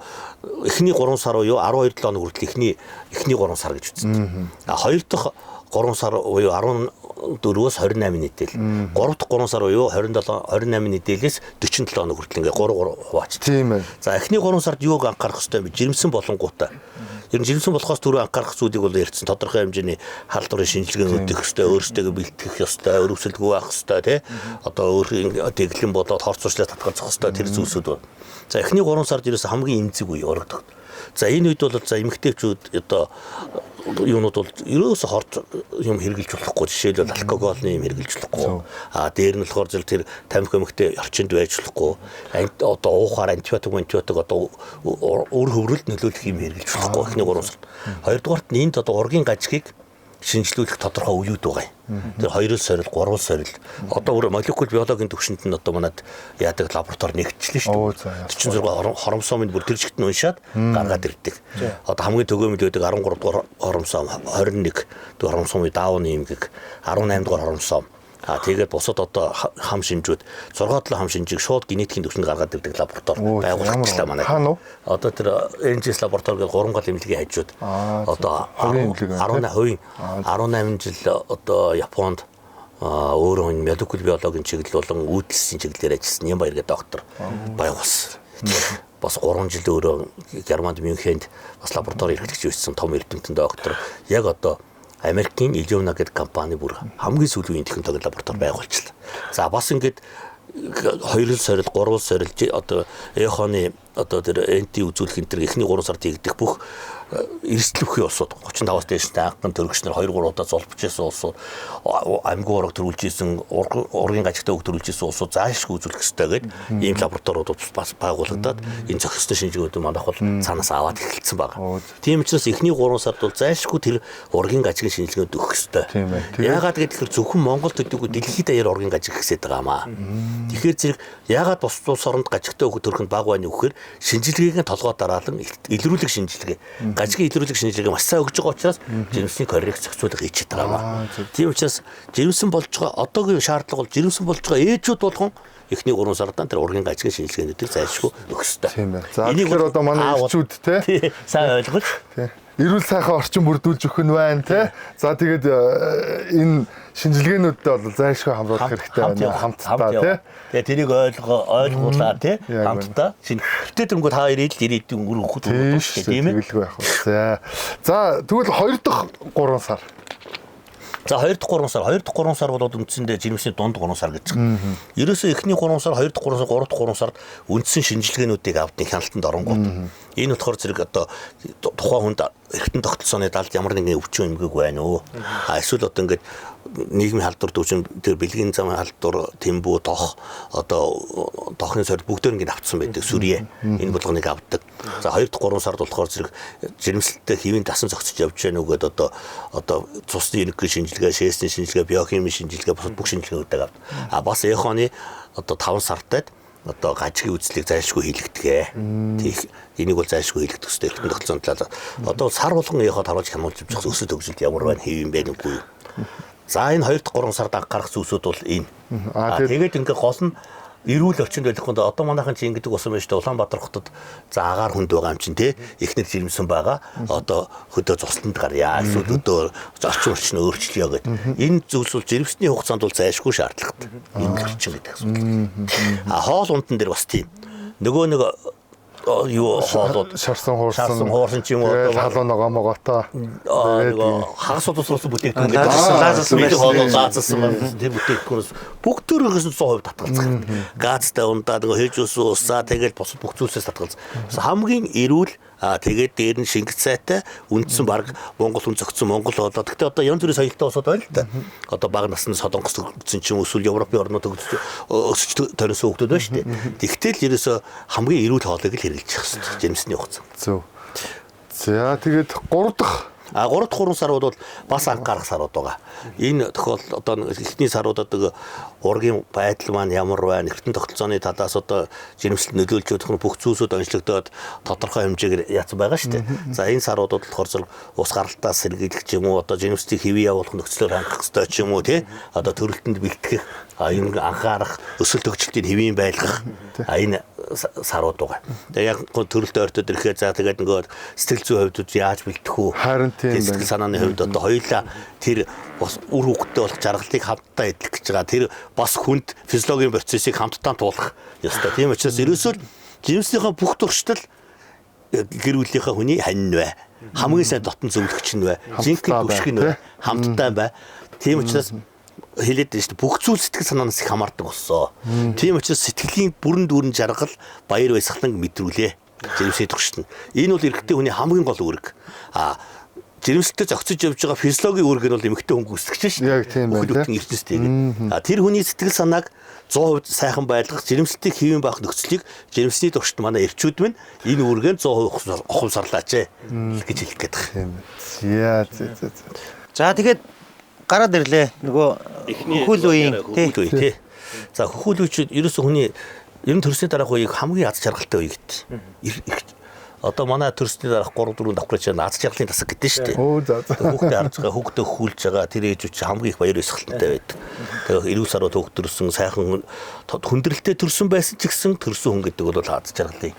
S2: эхний 3 сар буюу 12 7 хоног хүртэл эхний 3 сар гэж үздэг. А хоёр дахь 3 сар буюу 14-өөс 28 нийтэл. 3 дахь 3 сар буюу 27 28 нийтэлээс 47 хоног хүртэл ингээ 3 3 хуваачдаг.
S1: Тийм ээ.
S2: За эхний 3 сард юуг анхаарах ёстой бэ? Жирэмсэн болонгуудаа. Ер нь жирэмсэн болохоос түрүү анхаарах зүйлийг бол ярьсан. Тодорхой хэмжээний халдварын шинжилгээнд өгөх ёстой, өөрсдөө бэлтгэх ёстой, өрөвсөлгүй байх ёстой, тий. Одоо өөрийн тэглэн болоод хор зуршлаа татгалзах ёстой тэр зүйлсүүд байна. За эхний 3 сард ерөөсө хамгийн эмзэг үе орогдох. За энэ үед бол за эмэгтэйчүүд одоо юунууд бол ерөөсө хорт юм хэрглэж болохгүй, жишээлбэл алкоголны юм хэрглэж болохгүй. А дээр нь болохоор зэрэг тэр тамхи эмэгтэй орчинд байж болохгүй. Одоо уухаар антибиотик одоо үр хөврөлд нөлөөлөх юм хэрглэж болохгүй эхний 3 сард. Хоёрдугаарт нь энд одоо ургийн гажгийг шинжилүүлэх тодорхой үеүд байгаа юм. Тэр 2 сорил, 3 сорил. Одоо өөр молекул биологийн түвшинд нь одоо манад яадаг лаборатори нэгтчлээ шүү дээ. 46 хоромсоомыг бүр тэр чигт нь уншаад гаргаад ирдэг. Одоо хамгийн төгөөмөл байдаг 13 дугаар хоромсоом, 21 дугаар хоромсоомын даавны эмгэг, 18 дугаар хоромсоом. А тэгээд бусад одоо хам шинжүүд 6 7 хам шинжийг шууд генетикийн түвшинд гаргаад ирдэг лаборатори байгууллагчлаа манай. Одоо тэр NGS лаборатори гэдэг 3 гол эмнэлгийн хажууд одоо 18% 18 жил одоо Японд өөрөө молекул биологийн чиглэл болон үүдэлсийн чиглэлээр ажилласан Нямбаяр гэдэг доктор байгуулсан. Бас 3 жил өөрөө Германд Мюнхенд бас лаборатори эрхлэгч байсан том эрдэмтэн доктор. Яг одоо Америкийн Illumina гэдэг компани бүр хамгийн сүүлийн үеийн технологи лаборатори байгуулчихлаа. За бас ингээд 2 сорил, 3 сорил одоо эхоны одоо тэр НТ үзүүлэх энэ төр эхний 3 сард хийгдэх бүх эрсдэл бүхий улсууд 35-аас дээш анхан төрөгч нар 2 3 удаа зулбж исэн улсууд, амьгүй ураг төрүүлж исэн, ургийн гажигтай үг төрүүлж исэн улсууд заашгүй үзүүлэх ёстой гээд ийм лабораториуд бас байгуулагдаад энэ зохистой шинжилгээнүүд манайх бол цаанаас аваад эхэлсэн байгаа. Тийм учраас эхний 3 сард бол заашгүй тэр ургийн гажигын шинжилгээнд өгөх ёстой. Яагаад гэвэл зөвхөн Монгол төдийгүй дэлхийд даяар ургийн гажиг ихсээд байгаа маа. Тэгэхээр зэрэг яагаад бус улс оронд гажигтай үг төрөх нь бага байна вэ гэхээр шинжилгээг нь толгой дараалан илрүүлэг шинжилгээ, гажигын илрүүлэг шинжилгээ маш сайн өгж байгаа учраас жирэмсний коррекц зохицуулга хийж байгаа маа. Тийм учраас жирэмсэн болж байгаа одоогийн шаардлага бол жирэмсэн болж байгаа ээжүүд болгон эхний 3 сард тэр ургийн гажигын шинжилгээнүүдийг зайлшгүй өгөх ёстой.
S1: Тийм ээ. За тэгэхээр одоо манай эрчүүд те
S2: сайн ойлгож
S1: эрүүл сайхан орчин бүрдүүлж өгөх нь байна те. За тэгээд энэ шинжилгээнүүдтэй бол зайлшгүй хамруулах хэрэгтэй байна. Хамтдаа те.
S2: Тэгээ тэрийг ойлгуулаа те. Хамтдаа. Шинэ тэрнгүү та хоёр ил ирээдүйн үр хөвгүүд
S1: шүү дээ, тийм ээ. Тэгэлгүй байх вэ. За тэгвэл 2 дахь 3 сар.
S2: За 2 дахь 3 сар, 2 дахь 3 сар бол үндсэндээ жирэмсний дунд 3 сар гэж байна. Ерөөсөө эхний 3 сар, 2 дахь 3 сар, 3 дахь 3 сард үндсэн шинжилгээнүүдийг авдیں хяналтанд оронгууд. Энэ болохоор зэрэг одоо тухайн хүнд эргэтэн тогтолцооны далд ямар нэгэн өвчин эмгэг байна уу? А эсвэл одоо ингээд нийгмийн халдвар төвчин тэр бэлгийн замын халдвар, тэмбүү, тох, одоо тохны сорил бүгдээр ингээд автсан байдаг сүрье. Энэ болгоныг авдаг. За 2 дахь 3 сард болохоор зэрэг жирэмслэлтэй хэвийн дасан зохицож явж гэнэ үгээд одоо цусны ерөнхий шинжилгээ, шээсний шинжилгээ, биохимийн шинжилгээ, бусад бүх шинжилгээнүүдийг авдаг. А бас эхоны одоо 5 сартад одоо гажигын үзлийг зайлшгүй хийлэгдэгэ. Тийх энийг бол зайлшгүй хийлэгдэх ёстой эргэтэн тогтолцооны талаар. Одоо сар болгон эход харуулж хянуулж явж өсөлт хөгжилт ямар байна, хэв юм бэ үгүй юу. За энэ 2 дахь 3 сард анхаарах зүйлсүүд бол энэ. Тэгээд ингээ гол нь Эрүүл орчинд байхгүй. Одоо манайхан чи ингэдэг болсон байж та Улаанбаатар хотод за агаар хүнд байгаа юм чинь те эхнэр жирэмсэн байгаа. Одоо хөдөө зусланд гарья. Эсвэл өдөө орчин орчин өөрчлөё гэд. Энэ зүйлс бол жирэмсний хугацаанд бол зайлшгүй шаардлагатай. Эрүүл орчин гэдэг асуудал. А хоол ундан дээр бас тийм. Нөгөө нэг юу хоолууд
S1: шарсан хуурсан
S2: хуурсан ч юм уу
S1: халуун ногоо могоотой
S2: нөгөө хагас удаас бүтээгдэхүүн
S3: гэдэг
S2: лаазалсан хоолоо лаазалсан тэр бүтээгдэхүүнээс бүгдөөрөөс нь 100% татгалзах. Газтай ундаа нөгөө хэж ус усаа тэгэл бусад бүх зүйлсээс татгалзах. Хамгийн эрүүл тэгээд дээр нь шингэц сайтай үндсэн баг Монгол хүн зөгцсөн Монгол хоолоо. Гэхдээ одоо янз бүрийн соёлтой улсууд байна л да. Одоо бага насны Солонгос төгссөн ч юм уу эсвэл Европын орнууд өсөж торисон хүмүүс байна шүү дээ. Тэгтэл ерөөсө хамгийн эрүүл хоолыг л хэрэглэж явах хэрэгтэй. Жирэмсний хугацаа.
S1: Зөв. За тэгээд 3 дахь
S2: А 3 дахь 3 сарууд бол бас анхаарах сарууд байгаа. Энэ тохиолдолд одоо эхний саруудад ургийн байдал маань ямар байна, эртэн тогтолцооны талаас одоо жирэмслэлд нөлөөлж өгөх нь бүх зүйлсүүд онцлогдоод тодорхой хэмжээгээр яатсан байгаа шүү дээ. За энэ саруудад болохоор зэрэг ус гаралтаас сэргийлэх ч юм уу, одоо жирэмслэлийг хэвийн явуулах нөхцлөөр хангах ёстой ч юм уу, тий? Одоо төрөлтөнд бэлтгэх, энэ анхаарах, өсөлт хөгжилтийг хэвийн байлгах энэ сарууд байгаа. Тэгээ яг төрөлт ойртоод ирэхээр за тэгээд нөгөө сэтгэл зүйн хувьд яаж бэлтгэх үү?
S1: Харин тийм байна.
S2: Сэтгэл санааны хувьд одоо хоёулаа тэр бас үр хөвгттэй болох жаргалыг хамтдаа эдлэх гэж байгаа. Тэр бас хүнд физиологийн процессыг хамтдаа туулах ёстой. Тийм учраас ерөөсөө жирэмснийхээ бүх туршдал гэр бүлийнхээ хүний ханин бай. Хамгийн сайн дотн зөвлөгч нь бай. Жинхэнэ түшиг нь бай. Хамтдаа бай. Тийм учраас хэлээд байна шүү дээ. Бүх зүйл сэтгэл санаанаас их хамаардаг болсон. Тийм учраас сэтгэлийн бүрэн дүүрэн жаргал, баяр баясгалан мэдрүүлээ. Жирэмсний туршид нь. Энэ бол эрэгтэй хүний хамгийн гол үүрэг. А жирэмслэлтэй зохицож явж байгаа физиологийн үүрэг нь бол эмэгтэй хүн гүйцэтгэж шүү дээ.
S1: Яг тийм байна.
S2: Бүхэл ертөнцийн тэгээд. А тэр хүний сэтгэл санааг 100% сайхан байлгах, жирэмслэлтийг хэвийн байх нөхцөлийг жирэмсний туршид манай эрчүүд минь энэ үүргээр 100% ухамсарлаач гэж хэлэх гээд байна.
S1: Тийм. За.
S3: За тэгээд гараад ирлээ. Нөгөө хөхүүл үеийн
S2: тий. За хөхүүл үе чинь ерөөсөө хүний ер нь төрсний дараах үеийг хамгийн аз жаргалтай үе гэдэг. Одоо манай төрсний дараах 3 4 давхрын чинь аз жаргалын тасаг гэдэг шүү дээ.
S1: Өө за за.
S2: Хүүхдээ харж байгаа, хүүхдээ хөхүүлж байгаа тэр ээжүүд чинь хамгийн их баяр баясгалантай байдаг. Тэгээ эрүүл сарууд хүүхд төрсөн, сайхан хүндрэлтэй төрсөн байсан ч гэсэн төрсөн хүн гэдэг бол аз жаргалын.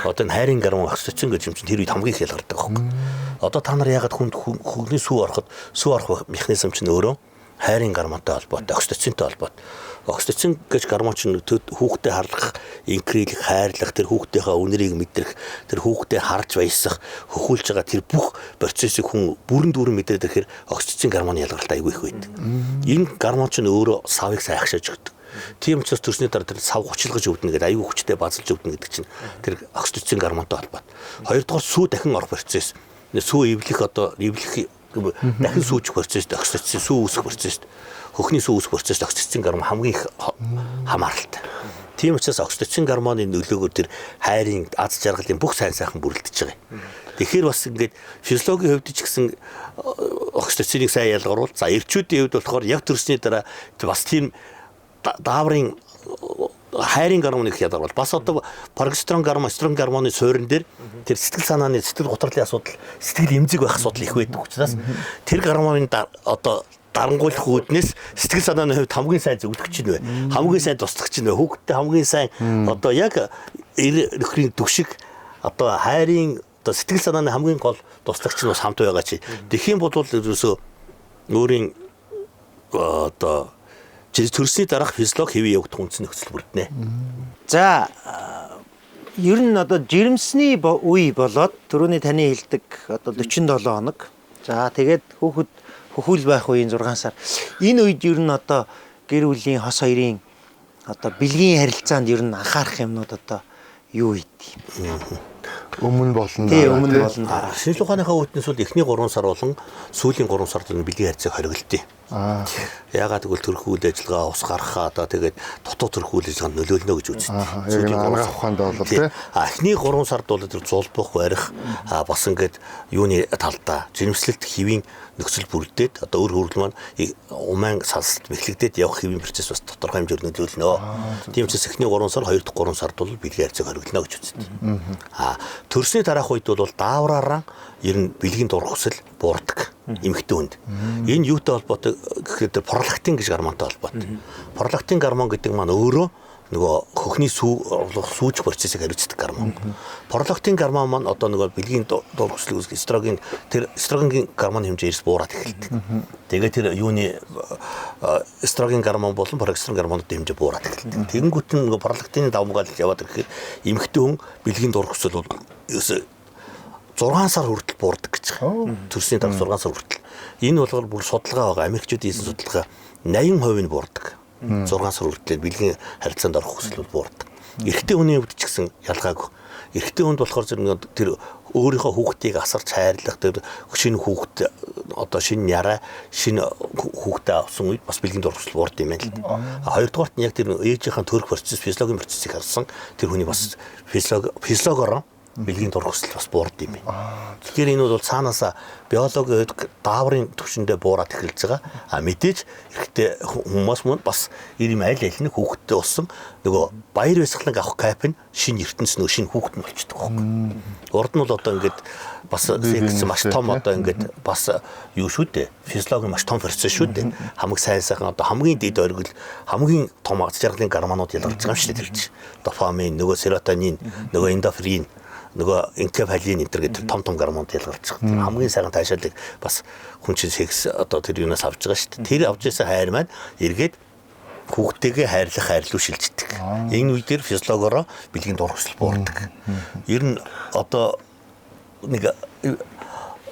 S2: Одоо энэ хайрын гормон окситоцин гэж юм чинь тэр үед хамгийн их ялгардаг байхгүй. Одоо та нар яагаад хүнд хөгний сүү ороход сүү орох механизм чинь өөрөө хайрын гормонтой холбоотой, окситоцинтой холбоотой. Окситоцин гэж гормон чинь хүүхдэд харлах, инкрилэх, хайрлах, тэр хүүхдийнхээ үнэрийг мэдрэх, тэр хүүхдэд харж баясах, хөхүүлж байгаа тэр бүх процессыг хүн бүрэн дүүрэн мэдрээд ирэхээр окситоцин гормоны ялгаралт аягүй их байдаг. Энэ гормон чинь өөрөө савыг сайхшааж өгдөг. Тийм учраас төрсний дараа тэр сав гучлгаж өвдөнө гэдэг аюу хүчтэй базалж өвдөнө гэдэг чинь тэр окситоцин гормонтой холбоотой. Хоёрдугаар сүү дахин орох процесс. Сүү эвлэх одоо эвлэх дахин сүүжих процесс, окситоцин сүү үүсэх процесс, хөхний сүү үүсэх процесс окситоцин гормон хамгийн их хамааралтай. Тийм учраас окситоцин гормоны нөлөөгөөр тэр хайрын аз жаргалын бүх сайн сайхан бүрэлдэж байгаа юм. Тэгэхээр бас ингээд физиологийн хувьд ч гэсэн окситоциныг сайн ялгаруул. За эрчүүдийн хувьд болохоор яг төрсний дараа бас тийм дааврын хайрын гормоныг ялгаруул. Бас одоо прогестерон гормон, эстрон гормоны суурин дээр тэр сэтгэл санааны сэтгэл гутралын асуудал, сэтгэл эмзэг байх асуудал их байдаг учраас тэр гормонын одоо дарангуйлах үүднээс сэтгэл санааны хувьд хамгийн сайн зөвлөгч нь бай. Хамгийн сайн туслагч нь бай. Хүүхдтэй хамгийн сайн одоо яг нөхрийн төгшиг одоо хайрын одоо сэтгэл санааны хамгийн гол туслагч нь бас хамт байгаа чи. Тэгхийн бодвол ерөөсөө өөрийн одоо төрсний дараах физиолог хэвийн явагдах үндсэн нөхцөл бүрднэ.
S3: За ер нь одоо жирэмсний үе болоод түрүүний таны хэлдэг одоо 47 хоног. За тэгээд хүүхэд хөхүүл байх үеийн 6 сар. Энэ үед ер нь одоо гэр бүлийн хос хоёрын одоо бэлгийн харилцаанд ер нь анхаарах юмнууд одоо юу ийд юм?
S1: Өмнө болон
S3: дараа. Тийм, өмнө болон дараа.
S2: Шинжлэх ухааныхаа үүднээс бол эхний 3 сар болон сүүлийн 3 сард нь бэлгийн харьцааг хориглодог.
S1: Аа.
S2: Яагаад гэвэл төрөх үйл ажиллагаа, ус гаргахаа одоо тэгээд дутуу төрөх үйл ажиллагаанд нөлөөлнө гэж үздэг.
S1: Яг энэ анагаах ухаанд бол тий.
S2: А эхний 3 сард бол тэр зулбах, барих бас ингээд юуны талдаа жирэмслэлт хэвийн нөхцөл бүрдээд одоо өр хөргөл маань умайн салсалт мэхлэгдээд явах хэвийн процесс бас тодорхой хэмжээгээр нөлөөлнө. Тийм учраас эхний 3 сар, 2 дахь 3 сард бол бэлгийн харьцааг хориглоно гэж үздэг. А төрсний дараах үед бол даавраараа ер нь бэлгийн дурах хүсэл буурдаг эмэгтэй хүнд. Энэ юутай холбоотой гэхээр тэр пролактин гэж гормонтой холбоотой. Пролактин гормон гэдэг маань өөрөө Нөгөө хөхний сүү сүүжих процессыг хариуцдаг гормон. Пролактин гормон маань одоо нөгөө бэлгийн дур хүслийг үүсгэх эстроген, тэр эстрогенгийн гормон хэмжээ эрс буураад эхэлдэг. Тэгээд тэр юуны эстроген гормон болон прогестерон гормонуудын хэмжээ буураад эхэлдэг. Тэгэнгүүт нь нөгөө пролактины давмгаал яваад ирэхээр эмэгтэй хүн бэлгийн дур хүсэл бол ерөөсөө 6 сар хүртэл буурдаг гэж байгаа. Төрсний дараа 6 сар хүртэл. Энэ болгоор бүр судалгаа байгаа. Америкчууд хийсэн судалгаа 80% нь буурдаг. 6 сар хүртэл бэлгийн харилцаанд орох хүсэл бол буурдаг. Эрэгтэй хүний хувьд ч гэсэн ялгаагүй. Эрэгтэй хүнд болохоор зэрэг тэр өөрийнхөө хүүхдийг асарч хайрлах, тэр шинэ хүүхд одоо шинэ яраа, шинэ хүүхдээ авсан үед бас бэлгийн дур хүсэл буурд юм байна л да. Хоёрдугаарт нь яг тэр ээжийнхээ төрөх процесс, физиологийн процессыг харсан тэр хүний бас физиологоор бэлгийн дур хүсэл бас буурд юм байна. Тэгэхээр энэ бол цаанаасаа биологийн хувьд дааврын түвшиндээ буураад эхэлж байгаа. А мэдээж эрэгтэй хүмүүс мөн бас ийм аль аль нь хүүхэдтэй болсон нөгөө баяр баясгалан авах кайф нь шинэ ертөнц, нөгөө шинэ хүүхэд нь болчдөг байхгүй. Урд нь бол одоо ингээд бас секс маш том одоо ингээд бас юу шүү дээ. Физиологийн маш том процесс шүү дээ. Хамаг сайн сайхан одоо хамгийн дэд оргил, хамгийн том аз жаргалын гормонууд ялгарч байгаа юм шүү дээ тэр чинь. Дофамин, нөгөө серотонин, нөгөө эндорфин, нөгөө энкефалин энэ төр гэдэг том том гормонууд ялгарч байгаа. Тэр хамгийн сайхан таашаалыг бас хүн чинь секс одоо тэр юунаас авч байгаа шүү дээ. Тэр авч ирсэн хайр маань эргээд хүүхдтэйгээ хайрлах хайр руу шилждэг. Энэ үе дээр физиологоороо бэлгийн дур хүсэл буурдаг. Ер нь одоо нэг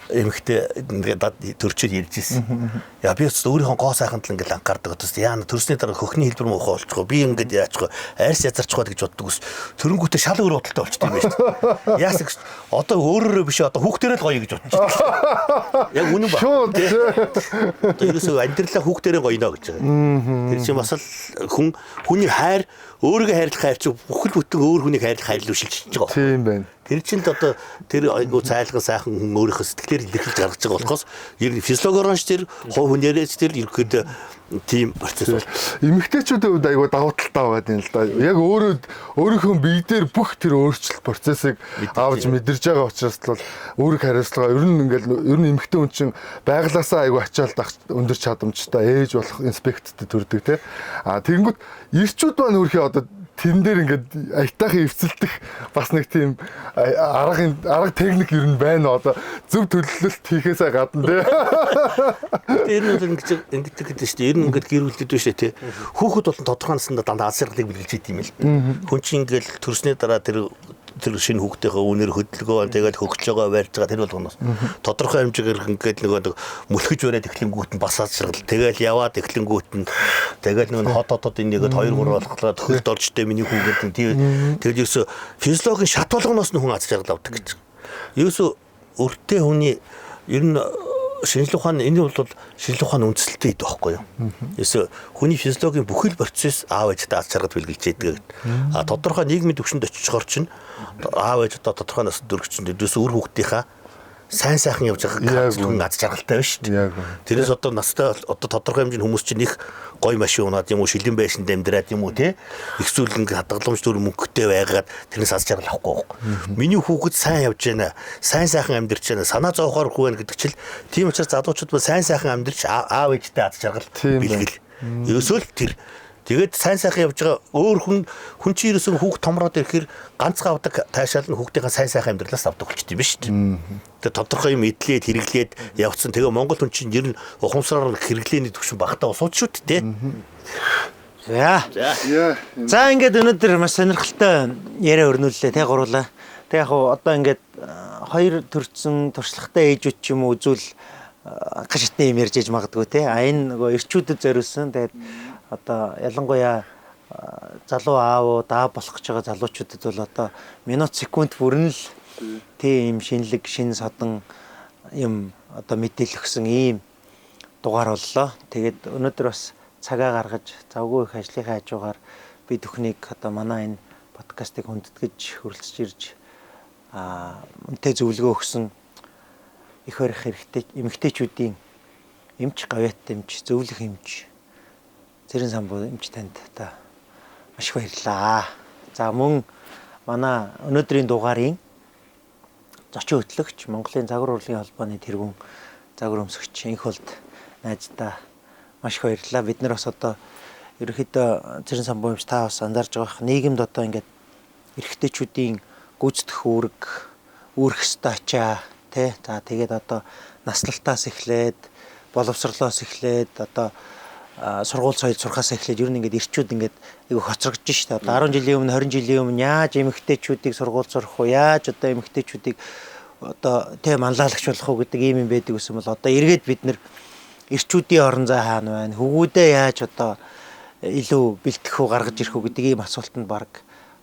S2: эмэгтэй нэг төрчөөд ярьж ирсэн. Яа, би ч өөрийнхөө гоо сайханд л ингээл анхаардаг. Одоо яа, төрсний дараа хөхний хэлбэр муухай болчихоо. Би ингээд яачих вэ? Арьс язарчих гэж боддог ус. Төрөнгүүтээ шал өөр бодолтой болчтой юм байна шүү дээ. Яасан гэж одоо өөрөөрөө биш, одоо хүүхдэрээ л гоё гэж бодчих. Яг үнэн ба. Одоо ерөөсөө амьдралаа хүүхдэрээ гоёно гэж байгаа. Тэр чинь бас л хүн хүний хайр, өөрийгөө хайрлах хайр чинь бүхэл бүтэн өөр хүнийг хайрлах хайр руу шилжиж байгаа.
S1: Тийм байна.
S2: Тэр чинь л одоо тэр айгуу цайлган сайхан хүн өөрийнхөө сэтгэлээр илэрхийлж гаргаж байгаа болохоос ер нь физиологоронч тэр хувь хүнээрээ тэр ерөөхдөө тийм процесс бол.
S1: Эмэгтэйчүүдийн хувьд айгуу давуу талтай байгаа юм л да. Яг өөрөө өөрийнхөө бие дээр бүх тэр өөрчлөлт процессыг авч мэдэрж байгаа учраас л үүрэг хариуцлага ер нь ингээл ер нь эмэгтэй хүн чинь байглаасаа айгуу ачаалт өндөр чадамжтай ээж болох инспекттэй төрдөг те. А тэгэнгүүт эрчүүд маань өөрхий одоо тэн дээр ингээд аятайхан эвцэлдэх бас нэг тийм арга техник ер нь байна одоо зөв төлөвлөлт хийхээсээ гадна тий.
S2: Тэр нь бол ингэж ингэдэг гэдэг шүү дээ. Ер нь ингээд гэр бүлдэд биш тий. Хүүхэд болон тодорхой насндаа дандаа аз жаргалыг бэлгэлж идэм юм л. Хүн чинь ингээд төрсний дараа тэр шинэ хүүхдийнхээ үнэр хөдөлгөөн тэгээд хөгжөөгөө барьж байгаа тэр болгоноос тодорхой хэмжээгээр ингээд нөгөө мөлхөж бариад эхлэнгүүт нь бас аз жаргал, тэгэл яваад эхлэнгүүт нь тэгэл нөгөө хот хотод энийгэд 2 3 болохлоо төхөлд оржтой миний хүүхэд нь тэгэл ерөөсө физиологийн шат болгоноос нь хүн аз жаргал авдаг гэж. Ерөөсө өртөө хүний ер нь шинжлэх ухаан, энэ бол шинжлэх ухааны үндсэлтэй ид байхгүй юу? Ерөөсө хүний физиологийн бүхэл процесс аав ээжтэй аз жаргал бэлгэлж яадаг. А тодорхой нийгмийн түвшинд очихоор чинь аав ээж одоо тодорхой наснд өргөчсөн. Ерөөсө үр хүүхдийнхаа сайн сайхан явж байгаа хүн аз жаргалтай байна шүү дээ. Тэрээс одоо настай одоо тодорхой хэмжээний хүмүүс чинь их гоё машин унаад юм уу, шилэн байшинд амьдраад юм уу те, их зүйл ингээ хадгаламж төр мөнгөтэй байгаад тэрнээс аз жаргал авахгүй байхгүй. Миний хүүхэд сайн явж байна, сайн сайхан амьдарч байна, санаа зовхоор хүү байна гэдэг чил. Тийм учраас залуучууд бол сайн сайхан амьдарч аав ээжтэй аз жаргал бэлгэл. Ерөөсөө л тэр. Тэгээд сайн сайхан явж байгаа өөр хүн хүн чинь ерөөсөн хүүхд томроод ирэхээр ганцхан авдаг таашаал нь хүүхдийнхээ сайн сайхан амьдралаас авдаг болчтой юм биш үү? Тэгээд тодорхой юм эдлээд хэрэглээд явцсан. Тэгээ Монгол хүн чинь ер нь ухамсараар хэрэглээний түвшин багтаа усууд шүү дээ.
S3: За. За ингээд өнөөдөр маш сонирхолтой яриа өрнүүллээ те гурлаа. Тэг яг одоо ингээд хоёр төрсэн туршлагатай ээжүүд ч юм уу үзвэл анх шатны юм ярьж ээж магадгүй те. А энэ нөгөө эрчүүдэд зориулсан. Тэгээд одоо ялангуяа залуу аавууд, аав болох гэж байгаа залуучуудад бол одоо минут секунд бүрэн л тийм шинэлэг, шин содон юм одоо мэдээлэл өгсөн ийм дугаар боллоо. Тэгээд өнөөдөр бас цагаа гаргаж завгүй их ажлынхаа хажуугаар би бүхнийг одоо манай энэ подкастыг хүндэтгэж хүрэлцэж ирж үнэтэй зөвлөгөө өгсөн их барих хэрэгтэй эмэгтэйчүүдийн эмч, гавьяат эмч, зөвлөх эмч Цэрэн самбуу эмч танд та маш их баярлалаа. За мөн манай өнөөдрийн дугаарын зочин хөтлөгч Монголын загвар урлагийн холбооны тэргүүн загвар өмсөгч Энх болд найздаа маш их баярлалаа. Бид нар бас одоо Ерөнхийдөө Цэрэн самбуу юмч та бас анзаарж байгаа бах. Нийгэмд одоо ингээд эрэгтэйчүүдийн гүйцэтгэх үүрэг, үүрэх ёстой ачаа тий. За тэгээд одоо наслалтаас эхлээд боловсрлоос эхлээд одоо сургууль соёл сурхаас эхлээд ер нь ингээд эрчүүд ингээд айгүй хоцрогдож штэ. Одоо 10 жилийн өмнө 20 жилийн өмнө яаж эмэгтэйчүүдийг сургууль сурах уу, яаж одоо эмэгтэйчүүдийг одоо тий манлайлагч болох уу гэдэг ийм юм байдаг гэсэн бол одоо эргээд бид нэр эрчүүдийн орон зай хаана байна, хөвгүүдээ яаж одоо илүү бэлтгэх үү, гаргаж ирэх үү гэдэг ийм асуултанд баг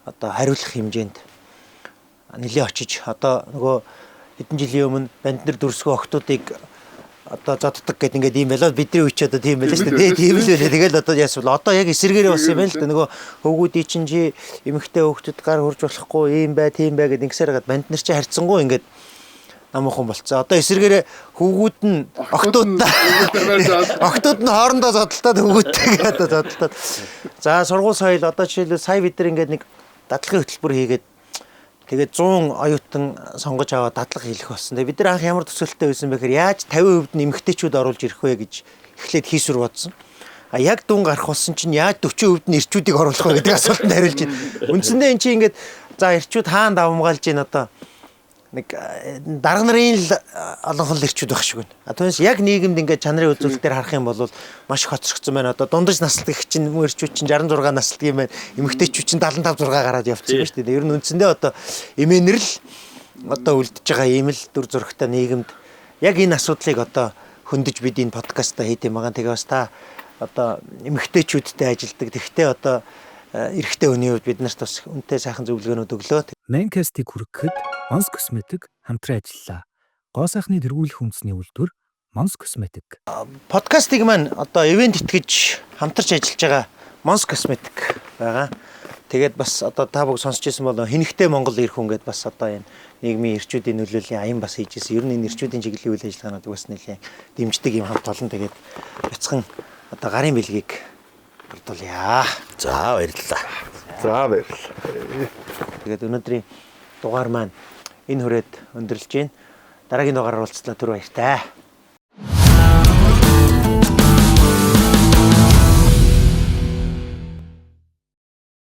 S3: одоо хариулах хэмжээнд нэлээ очиж одоо нөгөө хэдэн жилийн өмнө банд нар дүрсгөө охтуудыг одоо зоддог гэдэг ингээд ийм байлаа, бидний үе ч одоо тийм байлаа шүү дээ. Тийм л байлаа. Тэгэл одоо яасан бол одоо яг эсэргээрээ болсон юм байна л да. Нөгөө хөвгүүдийн чинь чи эмэгтэй хөөхдөд гар хурж болохгүй ийм бай, тийм бай гэд ингэсээр хагаад банд нар чи харьцангуй ингээд намуухан болцсон. Одоо эсэргээрээ хөвгүүд нь охтууд нь хоорондоо зодтолтоод хөвгүүдтэйгээ одоо зодтолтоод. За сургууль соёл одоо жишээлбэл сая бид нар ингээд нэг дадлагын хөтөлбөр хийгээд тэгээд 100 оюутан сонгож аваад дадлага хийх болсон. Тэгээд бид нар анх ямар төсөөлттэй байсан бэ гэхээр яаж 50% нь эмэгтэйчүүд оруулж ирэх вэ гэж эхлээд хийсвэр бодсон. А яг дүн гарах болсон чинь яаж 40% нь эрчүүдийг оруулах вэ гэдэг асуултанд хариулж байна. Үндсэндээ эн чинь ингээд за эрчүүд хаана давамгаалж байна одоо нэг дарга нарын л олонхон л эрчүүд байх шиг байна. А түүнээс яг нийгэмд ингээд чанарын үзүүлэлтээр харах юм бол маш их хоцрогдсон байна. Одоо дундаж наслдаг чинь эрчүүд чинь 66 наслдаг юм байна. Эмэгтэйчүүд чинь 75 6 гараад явцсан байна шүү дээ. Ер нь үндсэндээ одоо эмээнэр л одоо үлдэж байгаа ийм л дүр зурагтай нийгэмд яг энэ асуудлыг одоо хөндөж бид энэ подкастаа хийд юм байгаа. Тэгээ бас та одоо эмэгтэйчүүдтэй ажилладаг. Тэгвэл одоо эрэгтэй хүний хувьд бид нарт бас үнэтэй сайхан зөвлөгөөнүүд өглөө.
S4: Mancast-ыг хүргэхэд Mons Cosmetic хамтран ажиллалаа. Гоо сайхны тэргүүлэх үндэсний үйлдвэр Mons Cosmetic.
S3: Подкастыг маань одоо ивент итгэж хамтарч ажиллаж байгаа Mons Cosmetic байгаа. Тэгээд бас одоо та бүг сонсч ирсэн бол хинэгтэй Монгол ирэх хүн гэдээ бас одоо энэ нийгмийн эрчүүдийн нөлөөллийн аян бас хийж ирсэн. Ер нь энэ эрчүүдийн чиглэлийн үйл ажиллагаануудыг бас нэлээд дэмждэг юм хамт олон. Тэгээд бяцхан одоо гарын бэлгийг дурдуулъя.
S2: За баярлалаа.
S1: За баярлалаа.
S3: Тэгээд өнөөдрийн дугаар маань энэ хүрээд өндөрлөж байна. Дараагийн дугаараар уулзлаа. Түр баяртай.